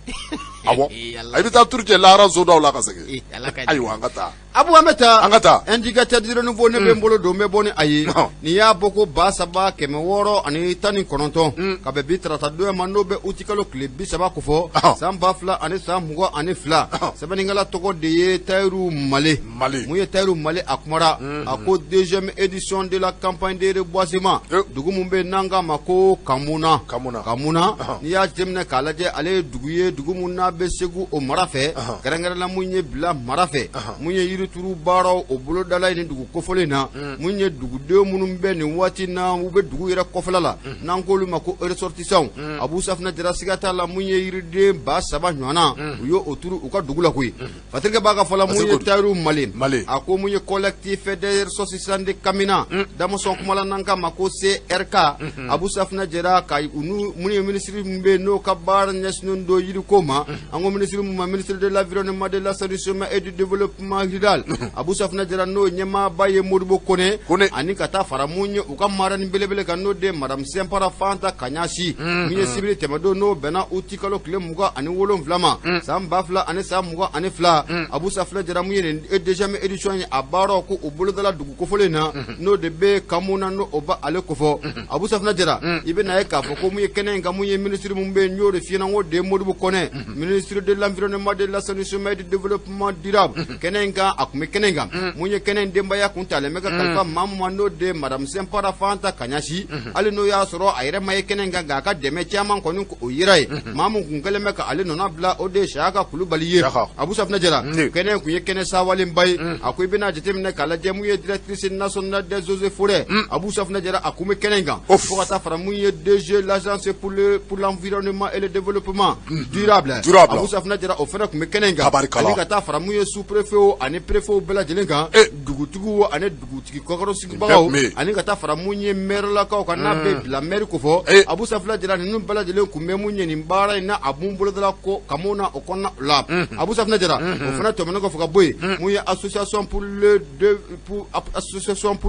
Awɔ. Ee, Ala. I bɛ taa turu cɛ lahara so daw la ka segin. Ee, Ala ka Ayiwa, an ka taa. Abu, an bɛ taa. An ka taa. Indicateur du renouveau, ne bɛ n bolo don, n bɛ bɔ ni a ye. Ɔhɔn. Nin y'a bɔ ko 3619, ka bɛn bi tarata don ma, n'o bɛ uti kalo tile 30 kofɔ, Ɔhɔn. san 2022. Ɔhɔn. Sɛbɛnnikɛla tɔgɔ de ye Tayiru Male. Male. Mun ye Tayiru Male, a kumara. A ko deuxième édition de la campagne de reboisement. Eh. Dugu mun bɛ yen n'an k'a ma ko Kamuna. Kamuna. Kamuna. Ɔhɔn. N'i y'a jateminɛ k'a lajɛ, ale ye dugu ye, dugu mun n'a bɛ Segu o mara fɛ, Ɔhɔn. kɛrɛnkɛrɛnla mun ye Bila mara fɛ, Ɔhɔn. mun ye yirituru baaraw o bolodala ye nin dugu kofɔlen na, mun ye duguden minnu bɛ nin waati na, u bɛ dugu yɛrɛ kɔfɛla la, n'an k'olu ma ko ressortissants. Abu Safinɛ Jara, siga t'a la, mun ye yiriden 3000 ɲɔgɔnna, u ye o turu u ka dugu la koyi. Patrick b'a ka fɔ la, mun ye Tayiru Male, Male. a ko mun ye collectif des ressortissants de Kamina, Damasɔn kumala, n'an k'a ma ko CRK. Abu Safinɛ Jara, ka u n'u mun ye ministre min bɛ yen n'o ka baara ɲɛsinnen don yiriko ma, an ko ministre mun ma ministre de l'environnement, de l'assainissement et du développement rural, Abu Safinɛ Jara, n'o ɲɛmaaba ye Modibo Kone, Kone. ani ka taa fara mun ye u ka marraine belebele kan, n'o de madame Sɛnpara Fanta Kaɲasi, mun ye sibiri tɛmɛdon, n'o bɛnna uti kalo tile 27 ma, san 2022. Abu Safinɛ Jara, mun ye nin deuxième édition ye, a baaraw ko o bolodala dugu kofɔlen na, n'o de bɛ Kamuna, n'o o b'ale kofɔ. Abu Safinɛ Jara, i bɛ na ye k'a fɔ ko mun ye kɛnɛ in kan, mun ye ministre mun bɛ yen, n y'o de f'i ɲɛna, n ko de ye Modibo Kone, ministre de l'environnement, de l'assainissement et du développement durable. Kɛnɛ in kan, a tun bɛ kɛnɛ in kan. Mun ye kɛnɛ in denbaya kun talen bɛ ka kalifa maa min ma, n'o de ye madame Sɛnpara Fanta Kaɲasi, hali n'o y'a sɔrɔ a yɛrɛ ma ye kɛnɛ in kan, nka a ka dɛmɛ caman kɔni o yera ye. Maa min kun kɛlen bɛ ka ale nɔna bila, o de ye Siyaka Kulubali ye. Siyaka. Abu Safinɛ Jara, Mm. kɛnɛ in kun ye kɛnɛ sawalenba ye. A ko i bɛna jateminɛ k'a lajɛ, mun ye directrice nationale des eaux et forêts, Abu Safinɛ Jara, a kun bɛ kɛnɛ in kan, Of. fo ka taa fara mun ye DG l'agence pour l'environnement et le développement durable, Durable. Abu Safinɛ Jara, o fana tun bɛ kɛnɛ in kan, Tabarikala. ani ka taa fara mun ye sous préfet ani préfetw bɛɛ lajɛlen kan, dugutigiw ani dugutigi kɔkɔrɔsigibagaw, ani ka taa fara mun ye mairelakaw kan, n'a bɛ bila maire kofɔ. Abu Safunɛ Jara, ninnu bɛɛ lajɛlen kun bɛ mun ye nin baara in na, a mun bolodala ko Kamuna o kɔnɔna la. Abu Safunɛ Jara, o fana tɛmɛnen kɔfɛ ka bɔ yen, mun ye association pour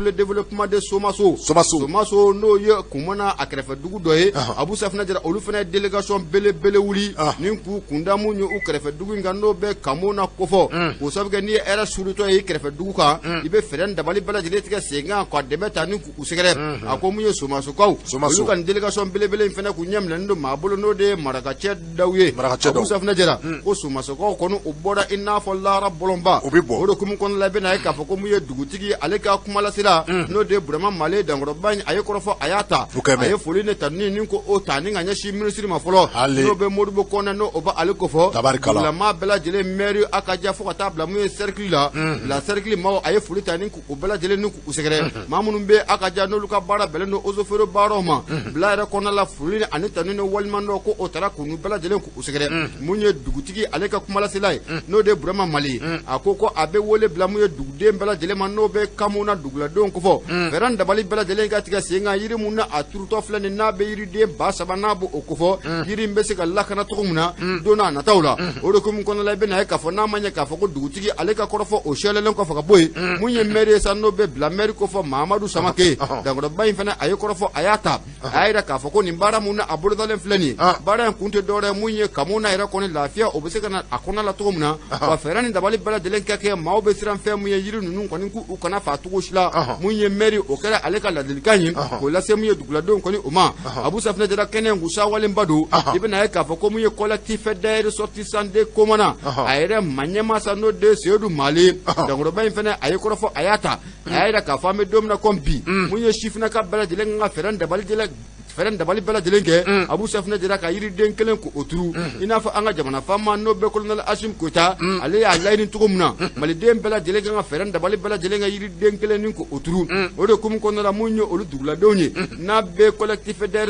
le développement de Somaso, Somaso, n'o ye Kumana a kɛrɛfɛ dugu dɔ ye, Abu Safunɛ Jara, olu fana ye délégation belebele wuli ni k'u kunda mun ye u kɛrɛfɛ dugu in kan, n'o bɛ Kamuna kofɔ. K'o sababu kɛ, n'i ye hɛrɛ suurutɔ ye i kɛrɛfɛ dugu kan, i bɛ fɛɛrɛ dabali bɛɛ lajɛlen tigɛ sen kan ka dɛmɛ ta ni k'u sɛgɛrɛ. A ko mun ye Somasokaw, olu ka nin délégation belebele in fana k'u ɲɛ minɛnen don maa bolo, n'o de ye Marakacɛ Daw ye. Abu Safunɛ Jara ko Somasokaw kɔni, u bɔra i n'a fɔ lahara bɔlɔnba. U bɛ bɔ. O de hukumu kɔnɔna la, i bɛna ye k'a fɔ ko mun ye dugutigi ale ka kumalasela, n'o de ye Burama Male Dankɔrɔba in, a ye kɔrɔfɔ, a y'a ta, a ye foli ni tanuni ni ko o ta ni ka ɲɛsin minisiri ma fɔlɔ, n'o bɛ Modibo Kɔnɛ, n'o o bɛ ale kofɔ. Dugulamaa bɛɛ lajɛlen, maire a ka ja, fo ka taa bila mun ye cercle la, la cercle maaw, a ye foli ta ni k'u bɛɛ lajɛlen ni k'u sɛgɛrɛ. Maa minnu bɛ a ka ja, n'olu ka baara bɛnnen don eaux et forêts baaraw ma, bila yɛrɛ kɔnɔna la, foli ani tanuni ni waleɲumandɔn ko o taara k'u bɛɛ lajɛlen k'u sɛgɛrɛ. Mun ye dugutigi ale ka kumalasela ye, n'o de ye Burama Male, a ko ko a bɛ wele bila mun ye duguden bɛɛ lajɛlen ma, n'o bɛ Kamuna duguladenw kofɔ, fɛɛrɛ dabali bɛɛ lajɛlen ka tigɛ sen kan, yiri mun na a turutɔ filɛ nin, n'a bɛ yiriden 3000, n'a b'o kofɔ, yiri in bɛ se ka lakana cogo min na don n'a nataw la. O de hukumu kɔnɔna la, i bɛna ye k'a fɔ n'a ma ɲɛ k'a fɔ ko dugutigi ale ka kɔrɔfɔ o sɛlɛlen kɔfɛ ka bɔ yen, mun ye maire ye sa, n'o bɛ bila maire kofɔ, Mahamadu Samake Dankɔrɔba in fana, a ye kɔrɔfɔ, a y'a ta, a y'a jira k'a fɔ ko nin baara mun na a bolodalen filɛ nin ye, baara in kun tɛ dɔwɛrɛ mun ye Kamuna yɛrɛ kɔni lafiya o bɛ se ka na a kɔnɔ la cogo min na, wa fɛɛrɛ ni dabali bɛɛ lajɛlen ka kɛ, maaw bɛ siran fɛn mun ye, yiri ninnu kɔni k'u kana faa cogo si la. Mun ye maire, o kɛra ale ka ladilikan ye k'o lase mun ye duguladenw kɔni o ma. Abu Safunɛ Jara, kɛnɛ in kun sawalenba don. I bɛna ye k'a fɔ ko mun ye collectif des ressortissants de Komana, a yɛrɛ maa ɲɛmaa sa, n'o de Seyidu Male Dankɔrɔba in fana, a ye kɔrɔfɔ, a y'a ta, a y'a jira k'a fɔ an bɛ don min na komi bi, mun ye sifinnaka bɛɛ lajɛlen kan ka fɛɛrɛ dabali bɛɛ lajɛlen kɛ, Abu Safunɛ Jara, ka yiriden kelen k'o turu, i n'a fɔ an ka jamana faama, n'o bɛ colonel Asimi Goyita, ale y'a laɲini cogo min na, maliden bɛɛ lajɛlen kan ka fɛɛrɛ dabali bɛɛ lajɛlen kɛ, yiriden kelen ni k'o turu. O de hukumu kɔnɔna la, mun ye olu duguladenw ye, n'a bɛ collectif des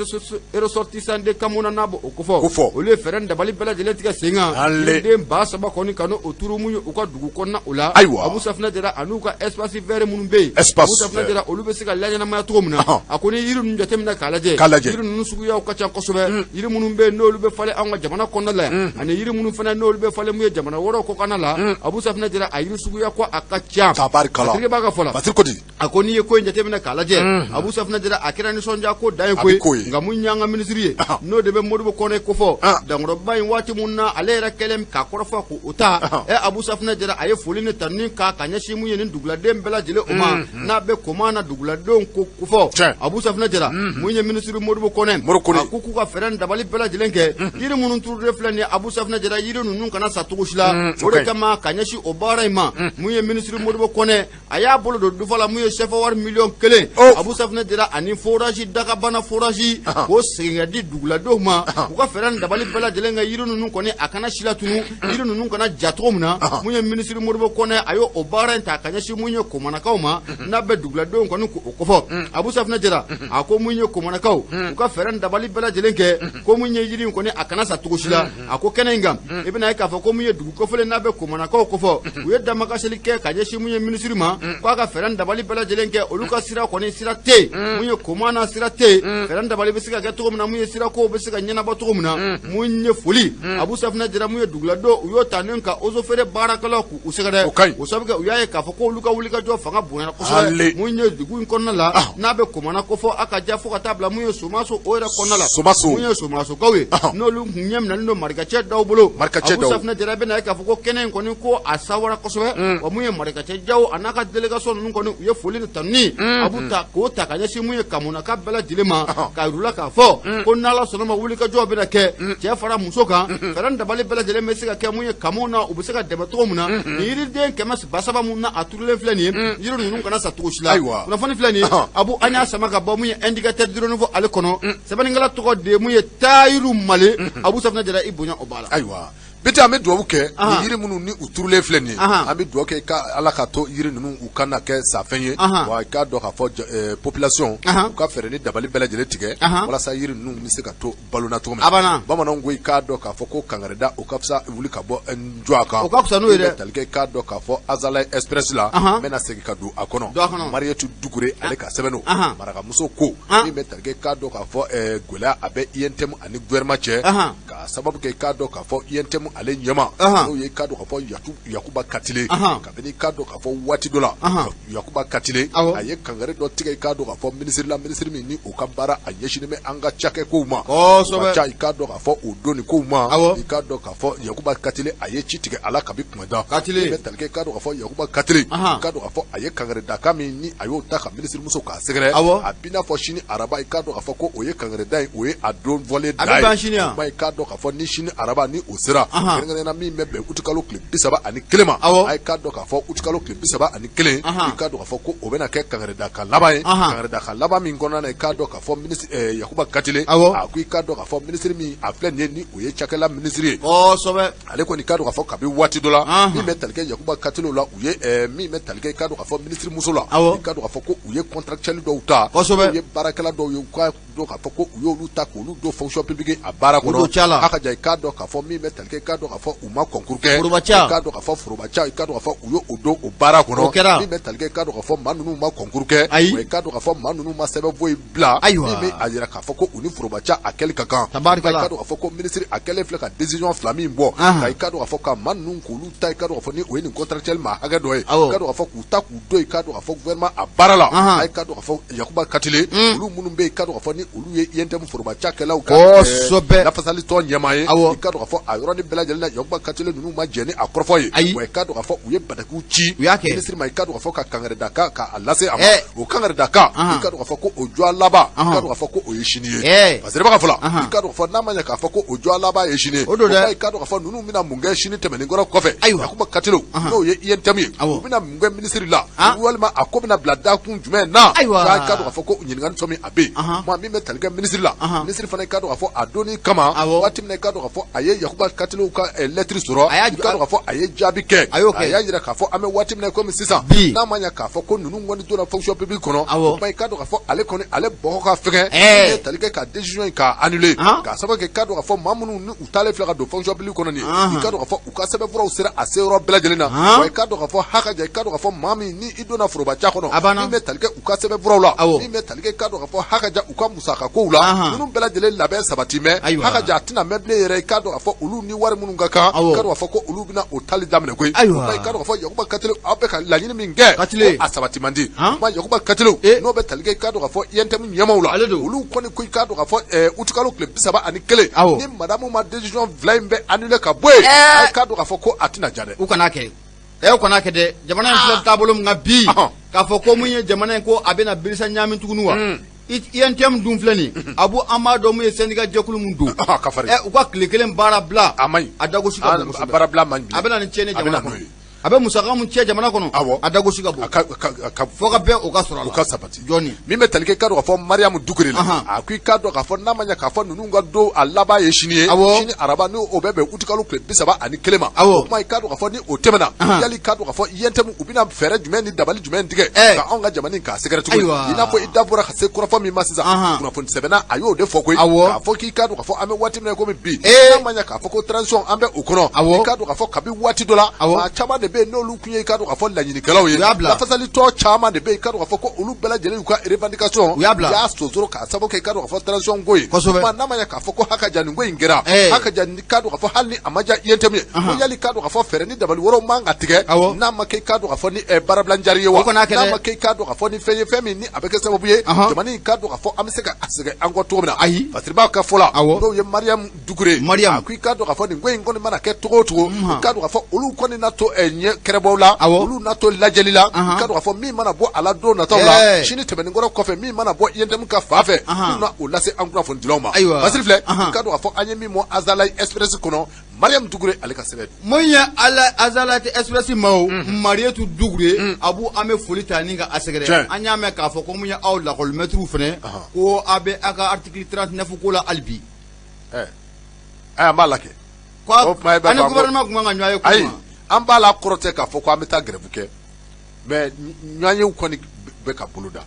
ressortissants de Kamuna, n'a b'o kofɔ, olu ye fɛɛrɛ dabali bɛɛ lajɛlen tigɛ sen kan, yiriden 3000 kɔni ka n'o turu mun ye u ka dugu kɔnɔna o la. Ayiwa, Abu Safunɛ Jara, an'u ka espace vert minnu bɛ yen, Abu Safunɛ Jara, olu bɛ se ka laɲɛnamaya cogo min na. A ko ni yiri ninnu jateminɛ k'a lajɛ, yiri ninnu suguyaw ka ca kosɛbɛ, yiri minnu bɛ yen n'olu bɛ falen an ka jamana kɔnɔna la yan, ani yiri minnu fana n'olu bɛ falen mun ye jamana wɛrɛw kɔkanna la. Abu Safunɛ Jara, a yiri suguya ko a ka ca. Tabarikala. B'a ka fɔ la. Patiri ko di? A ko n'i ye ko in jateminɛ k'a lajɛ, Abu Safunɛ Jara, a kɛra nisɔndiya ko dan ye koyi. Nka mun y'an ka minisiri ye, n'o de bɛ Modibo Kɔnɛ kofɔ, Dankɔrɔba in, waati mun na ale yɛrɛ kɛlen k'a kɔrɔfɔ k'o ta, Abu Safunɛ Jara, a ye foli ni tanuni k'a ka ɲɛsin mun ye nin duguladen bɛɛ lajɛlen o ma, n'a bɛ Komana duguladenw ko kofɔ. Abu Safunɛ Jara, mun ye minisiri Modibo Kɔnɛ, a ko k'u ka fɛɛrɛ ni dabali bɛɛ lajɛlen kɛ, yiri minnu turulen filɛ nin ye, Abu Safunɛ Jara, yiri ninnu kana sa cogo si la. O de kama, ka ɲɛsin o baara in ma, mun ye minisiri Modibo Kɔnɛ, a y'a bolo don dufa la, mun ye CFA wari miliyɔn 1, Abu Safunɛ Jara, ani forage, dakabana forage, k'o segin ka di duguladenw ma, u ka fɛɛrɛ ni dabali bɛɛ lajɛlen kɛ, yiri ninnu kɔni a kana si latunu, yiri ninnu kana ja cogo min na. Mun ye minisiri Modibo Kɔnɛ, a y'o baara in ta ka ɲɛsin mun ye Komanakaw ma, n'a bɛ duguladenw kɔni k'o kofɔ. Abu Safunɛ Jara, a ko mun ye Komanakaw, u ka fɛɛrɛ ni dabali bɛɛ lajɛlen kɛ, ko mun ye yiri in kɔni a kana sa cogo si la. A ko kɛnɛ in kan, i bɛna ye k'a fɔ ko mun ye dugu kofɔlen, n'a bɛ Komanakaw kofɔ, u ye damakasili kɛ ka ɲɛsin mun ye minisiri ma, k'a ka fɛɛrɛ ni dabali bɛɛ lajɛlen kɛ, olu ka sira kɔni, sira tɛ yen, mun ye Komana sira tɛ yen, fɛɛrɛ ni dabali bɛ se ka kɛ cogo min na, mun ye sirako bɛ se ka ɲɛnabɔ cogo min na. Mun ye foli, Abu Safunɛ Jara, mun ye duguladenw, u y'o ta ni ka eaux et forêts baarakɛlaw k'u sɛgɛrɛ. O sababu kɛ, u y'a ye k'a fɔ ko olu ka wulikajɔ fanga bonyana kosɛbɛ mun ye dugu in kɔnɔna la, n'a bɛ Komana kofɔ, a ka ja, fo ka taa bila mun ye Somaso o yɛrɛ kɔnɔna la. Somaso. Mun ye Somasokaw ye, n'olu tun ɲɛ minɛlen don marikacɛ daw bolo. Marikacɛ daw. Abu Safunɛ Jara, bɛna ye k'a fɔ ko kɛnɛ in kɔni ko a sawara kosɛbɛ. Wa mun ye marikacɛ jaw a n'a ka délégation ninnu kɔni, u ye foli ni tanuni a b'u ta k'o ta ka ɲɛsin mun ye Kamunaka bɛɛ lajɛlen ma, k'a yir'u la k'a fɔ ko n'Ala sɔnna ma, wulikajɔ bɛna kɛ, cɛ fara muso kan, fɛɛrɛ ni dabali bɛɛ lajɛlen bɛ se ka kɛ mun ye Kamu na, u bɛ se ka dɛmɛ cogo min na, nin yiriden 300 mun na a turulen filɛ nin ye, yiri ninnu kana sa cogo si la. Ayiwa. Kunnafoni filɛ nin ye, Abu, an y'a sama ka bɔ mun ye Indicateur du Renouveau ale kɔnɔ. Sɛbɛnnikɛla tɔgɔ de ye mun ye Tayiru Male. Abu Safunɛ Jara, i bonya o b'a la. Ayiwa. Bite, an bɛ dugawu kɛ ni yiri minnu ni u turulen filɛ nin ye, an bɛ dugawu kɛ ka Ala ka to yiri ninnu u kana kɛ safɛn ye. Wa i k'a dɔn k'a fɔ population u ka fɛɛrɛ ni dabali bɛɛ lajɛlen tigɛ walasa yiri ninnu bɛ se ka to balo na cogo min. Bamananw ko i k'a dɔn k'a fɔ ko kangarida o ka fisa wuli ka bɔ jɔ a kan. O ka fisa n'o ye dɛ. Tali kɛ i k'a dɔn k'a fɔ Azalaï Express la, n bɛna segin ka don a kɔnɔ. Mariyetu Dukure ale ka sɛbɛn don. Marakamuso ko min bɛ tali kɛ i k'a dɔn k'a fɔ gɛlɛya a bɛ UNTM ani gouvernement cɛ, ka sababu kɛ i k'a dɔn k'a fɔ UNTM ale ɲɛmaa, n'o ye i k'a dɔn k'a fɔ Yakuba Katile, kabini i k'a dɔn k'a fɔ waati dɔ la, Yakuba Katile a ye kangari dɔ tigɛ i k'a dɔn k'a fɔ minisiri la, minisiri min ni o ka baara a ɲɛsinnen bɛ an ka cakɛ kow ma, ca i k'a dɔn k'a fɔ o doni kow ma. I k'a dɔn k'a fɔ Yakuba Katile a ye ci tigɛ a la kabi kuma da Katile bɛ tali kɛ i k'a dɔn k'a fɔ Yakuba Katile, i k'a dɔn k'a fɔ a ye kangari dakan min ni a y'o ta ka minisirimuso k'a sɛgɛrɛ, a b'i n'a fɔ sini araba, i k'a dɔn k'a fɔ ko o ye kangarida ye, o ye a don fɔlen da ye. A bɛ ban sini wa? I k'a dɔn k'a fɔ ni sini araba ni o sera, kɛrɛnkɛrɛnnenya la min bɛ bɛn utikalo tile 31 ma, a ye k'a dɔn k'a fɔ utikalo tile 31, i k'a dɔn k'a fɔ ko o bɛna kɛ kangaridakan laban ye, kangaridakan laban min kɔnɔna na, i k'a dɔn k'a fɔ minisiri Yakuba Katile, a ko i k'a dɔn k'a fɔ minisiri min a filɛ nin ye, ni o ye cakɛla minisiri ye. Kosɛbɛ. Ale kɔni k'a dɔn k'a fɔ kabi waati dɔ la, min bɛ tali kɛ Yakuba Katile la, u ye min bɛ tali kɛ i k'a dɔn k'a fɔ minisiri muso la, i k'a dɔn k'a fɔ ko u ye contractuel dɔw ta, u ye baarakɛla dɔw ye, u k'a dɔn k'a fɔ ko u y'olu ta k'olu don fonction publique a baara kɔnɔ. A ka ja i k'a dɔn k'a fɔ min bɛ tali kɛ i k'a dɔn k'a fɔ u ma concours kɛ, i k'a dɔn k'a fɔ forobaca, i k'a dɔn k'a fɔ u y'o don o baara kɔnɔ. Min bɛ tali kɛ i k'a dɔn k'a fɔ maa ninnu ma concours kɛ, i k'a dɔn k'a fɔ maa ninnu ma sɛbɛn foyi bila min bɛ a jira k'a fɔ ko u ni forobaca a kɛli ka kan. I k'a dɔn k'a fɔ ko minisiri a kɛlen filɛ ka décision fila min bɔ, ka i k'a dɔn k'a fɔ ka maa ninnu k'olu ta, i k'a dɔn k'a fɔ ni o ye nin contractuel maa hakɛ dɔ ye, i k'a dɔn k'a fɔ k'u ta k'u don i k'a dɔn k'a fɔ gouvernement a baara la. A ye k'a dɔn k'a fɔ Yakuba Katile, olu minnu bɛ yen, i k'a dɔn k'a fɔ ni olu ye UNTM foroba cakɛlaw ka lafasali tɔn ɲɛmaa ye, i k'a dɔn k'a fɔ a yɔrɔnin bɛɛ lajɛlen na, Yakuba Katile ninnu ma jɛn ni a kɔrɔfɔ ye. Ayi. Wa i k'a dɔn k'a fɔ u ye batakiw ci u y'a kɛ minisiri ma, i k'a dɔn k'a fɔ ka kangaridakan k'a lase a ma. O kangaridakan, i k'a dɔn k'a fɔ ko o jɔ laban, i k'a dɔn k'a fɔ ko o ye sini ye. Fasiriba ka fɔ la, i k'a dɔn k'a fɔ n'a ma ɲɛ k'a fɔ ko o jɔ laban ye sini ye, o don dɛ, i k'a dɔn k'a fɔ ninnu bɛna mun kɛ sini tɛmɛnen kɔrɔ kɔfɛ? Ayiwa. Yakuba Katile, n'o ye UNTM ye, u bɛna mun kɛ minisiri la, walima a ko bɛna bila dakun jumɛn na? Ayiwa. I k'a dɔn k'a fɔ ko ɲininkali sɔmi a bɛ yen. Maa min bɛ tali kɛ minisiri la, minisiri fana, i k'a dɔn k'a fɔ a donni kama, waati min na i k'a dɔn k'a fɔ a ye Yakuba Katilew ka lɛtiri sɔrɔ, i k'a dɔn k'a fɔ a ye jaabi kɛ. A y'o kɛ. A y'a jira k'a fɔ an bɛ waati min na komi sisan, n'a ma ɲɛ k'a fɔ ko ninnu kɔni donna fonction publique kɔnɔ, o tuma i k'a dɔn k'a fɔ ale kɔni ale bɔgɔ ka fɛgɛn, min bɛ tali kɛ ka décision in k'a annuler, k'a sababu kɛ i k'a dɔn k'a fɔ maa minnu ni u taalen filɛ ka don fonction publique kɔnɔ nin ye, i k'a dɔn k'a fɔ u ka sɛbɛnfuraw sera a se yɔrɔ bɛɛ lajɛlen na. Wa i k'a dɔn k'a fɔ hakaja, i k'a dɔn k'a fɔ maa min ni i donna forobaca kɔnɔ, min bɛ tali kɛ u ka sɛbɛnfuraw la, min bɛ tali kɛ i k'a dɔn k'a fɔ hakaja u ka musaka kow la, ninnu bɛɛ lajɛlen labɛn sabati mɛ, hakaja a tɛna mɛn bilen yɛrɛ. I k'a dɔn k'a fɔ olu ni wari minnu ka kan, i k'a dɔn k'a fɔ ko olu bɛna o tali daminɛ koyi. Ayiwa. I k'a dɔn k'a fɔ Yakuba Katile, aw bɛ ka laɲini min kɛ, Katile, a sabati man di. Kuma Yakuba Katile, n'o bɛ tali kɛ i k'a dɔn k'a fɔ UNTM ɲɛmaaw la, olu kɔni ko i k'a dɔn k'a fɔ utikalo tile 31, ni madamu ma décision fila in bɛɛ annuler ka bɔ yen, a k'a dɔn k'a fɔ ko a tɛna diya dɛ. U kana kɛ, u kana kɛ dɛ. Jamana in filɛ taabolo min kan bi, k'a fɔ ko mun ye jamana in ko a bɛna birisa ɲaami tuguni wa? UNTM dun filɛ nin, Abu, an b'a dɔn mun ye syndicat jɛkulu min don, u ka tile kelen baara bila, a man ɲi, a dagosi ka bon kosɛbɛ. Baara bila man ɲi. A bɛna ni tiɲɛni jamana kɔnɔ, a bɛ musaka mun cɛ jamana kɔnɔ, a dagosi ka bon, fo ka bɛn o ka sɔrɔ a la, o ka sabati jɔni. Min bɛ tali kɛ i k'a dɔn k'a fɔ Mariyamu Dukure la, a ko i k'a dɔn k'a fɔ n'a ma ɲɛ k'a fɔ ninnu ka don a laban ye sini ye, sini araba, ni o bɛ bɛn utikalo tile 31 ma. O kuma, i k'a dɔn k'a fɔ ni o tɛmɛna, yali i k'a dɔn k'a fɔ UNTM u bɛna fɛɛrɛ jumɛn ni dabali jumɛn tigɛ ka anw ka jamana in k'a sɛgɛrɛ cogo di? I n'a fɔ i da bɔra ka se kɔrɔfɔ min ma sisan, kunnafoni sɛbɛnna a y'o de fɔ koyi, k'a fɔ k'i k'a dɔn k'a fɔ an bɛ waati min na komi bi, n'a ma ɲɛ k'a fɔ ko transition an bɛ o kɔnɔ, i k'a dɔn k'a fɔ kabi waati dɔ la, maa caman de bɛ yen n'olu tun ye i k'a dɔn k'a fɔ laɲinikɛlaw ye, lafasalitɔn caman de bɛ yen, i k'a dɔn k'a fɔ ko olu bɛɛ lajɛlen y'u ka revendication u y'a bila, u y'a sonsoro k'a sababu kɛ i k'a dɔn k'a fɔ transition ko ye. Kosɛbɛ. N'a ma ɲɛ k'a fɔ ko hakaja nin ko in kɛra, hakaja i k'a dɔn k'a fɔ hali ni a ma diya UNTM ye, ko yali i k'a dɔn k'a fɔ fɛɛrɛ ni dabali wɛrɛw man ka tigɛ, n'a ma kɛ i k'a dɔn k'a fɔ ni baarabila jari ye wa, n'a ma kɛ i k'a dɔn k'a fɔ ni fɛn ye, fɛn min ni a bɛ kɛ sababu ye jamana in k'a dɔn k'a fɔ an bɛ se ka a segin an kɔ cogo min na. Ayi. Fasiriba ka fɔ la, n'o ye Mariyamu Dukure, Mariyamu, a ko i k'a dɔn k'a fɔ nin ko in kɔni mana kɛ cogo o cogo, i k'a dɔn k'a fɔ olu kɔni na to ɲɛ kɛrɛbɔw la, olu na to lajɛli la, i k'a dɔn k'a fɔ min mana bɔ a la don nataw la, sini tɛmɛnen kɔrɔ kɔfɛ, min mana bɔ UNTM ka fan fɛ, u na o lase an kunnafonidilaw ma. Ayiwa. Fasiri filɛ, i k'a dɔn k'a fɔ an ye min mɔ Azalaï Express kɔnɔ, Mariam Dukure ale ka sɛbɛn. Mun ye Azalaï Express ma o, Mariyetu Dukure, Abu, an bɛ foli ta ni ka a sɛgɛrɛ. An y'a mɛn k'a fɔ ko mun ye aw lakɔlimɛtiriw fana, ko aw bɛ aw ka article 39 ko la hali bi. Ɛ, an b'a la kɛ. Ko an ni gouvernement tun kan ka ɲɔgɔn ye. Ayi, an b'a la kɔrɔ tɛ k'a fɔ ko an bɛ taa grève kɛ, mais ɲɔgɔnyew kɔni bɛ ka boloda,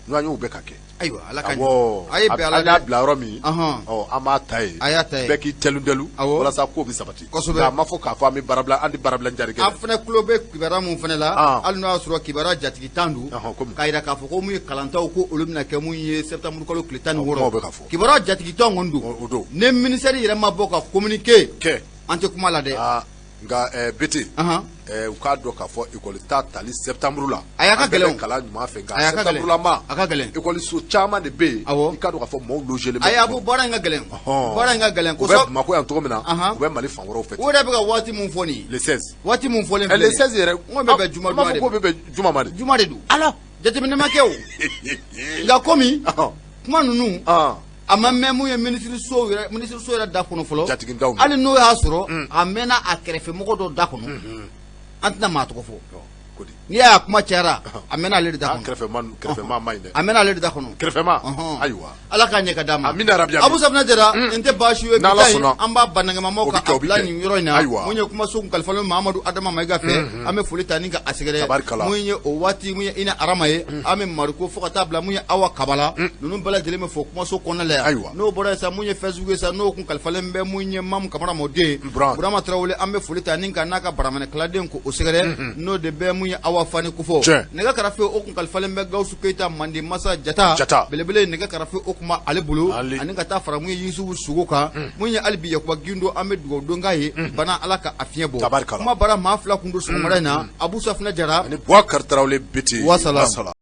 ɲɔgɔnyew bɛ ka kɛ. Ayiwa, Ala ka ɲɛ. A ye bɛn Ala, an y'a bila yɔrɔ min, ɔ, an b'a ta yen. A y'a ta yen. Bɛɛ k'i tɛlu tɛlu walasa ko bɛ sabati. Kosɛbɛ. A ma fɔ k'a fɔ an bɛ baarabila, an tɛ baarabila jari kɛ. An fana tulo bɛ kibaruya mun fana la, hali n'o y'a sɔrɔ kibaruya jatigi tan don, k'a jira k'a fɔ ko mun ye kalantaw ko olu bɛna kɛ mun ye septembre kalo tile 16. Bɛ ka fɔ. Kibaruya jatigi tan kɔni don. O don. Ni ministère yɛrɛ ma bɔ ka communiqué kɛ, an tɛ kuma la dɛ. Nka Bete, u k'a dɔn k'a fɔ école ta tali septembre la, a y'a ka gɛlɛn. Kalan ɲuman fɛ, nka a ka septembre la ma, a ka gɛlɛn. École caman de bɛ yen, awɔ i k'a dɔn k'a fɔ maaw logelen bɛ. Ayi, Abu, baara in ka gɛlɛn, baara in ka gɛlɛn. U bɛ Bamakɔ yan cogo min na, u bɛ Mali fan wɛrɛw fɛ. O yɛrɛ bɛ ka waati mun fɔ nin ye, le 16, waati mun fɔlen filɛ, le 16 yɛrɛ, n ko bɛ bɛn juma don de ma. Ko bɛ bɛn juma ma de. Juma de don. Ala. Jateminɛ ma kɛ o, nka komi kuma ninnu a ma mɛn mun ye minisiriso yɛrɛ, minisiriso yɛrɛ da kɔnɔ fɔlɔ. Jatigindaw. Hali n'o y'a sɔrɔ a mɛnna a kɛrɛfɛmɔgɔ dɔ da kɔnɔ, an tɛna maa tɔgɔ fɔ. N'i y'a kuma cayara, a mɛnna ale de da kɔnɔ. Kɛrɛfɛma ma ɲi dɛ. A mɛnna ale de da kɔnɔ. Kɛrɛfɛma, ayiwa. Ala k'a ɲɛ ka d'a ma. Amina rabi. Abu Safinɛ Jara, nin tɛ baasi ye. N'Ala sɔnna. An b'a banagɛmamaw ka a bila nin yɔrɔ in na. Ayiwa. Mun ye kumaso kun kalifalen Mamadu Adama Mayiga fɛ, an bɛ foli ta ni ka a sɛgɛrɛ. Tabarikala. Mun ye o waati mun ye Ina Arama ye, an bɛ Mariko fo ka taa bila mun ye Awa Kabala, ninnu bɛɛ lajɛlen bɛ fɔ kumaso kɔnɔna la yan. Ayiwa. N'o bɔra yen sa, mun ye Facebook ye sa, n'o kun kalifalen bɛ mun ye Mamu Kamara mɔden Burama Tarawele, an bɛ foli ta ni ka n'a ka baraminɛkaladen ko o sɛgɛrɛ, n'o de bɛ mun ye Awa Fani kofɔ. Nɛgɛ karafe o kun kalifalen bɛ Gawusu Keyita Manden Masa Jata belebele, nɛgɛ karafe o kun b'ale bolo, ani ka taa fara mun ye Yusufu Sogo kan. Mun ye hali bi Yakuba Gindo, an bɛ dugawu don k'a ye, bana Ala ka a fiɲɛ bɔ. Kuma bara maa fila kun don sɔgɔmada in na, Abu Safinɛ Jara ani Bubakari Tarawele Bete. Wasala.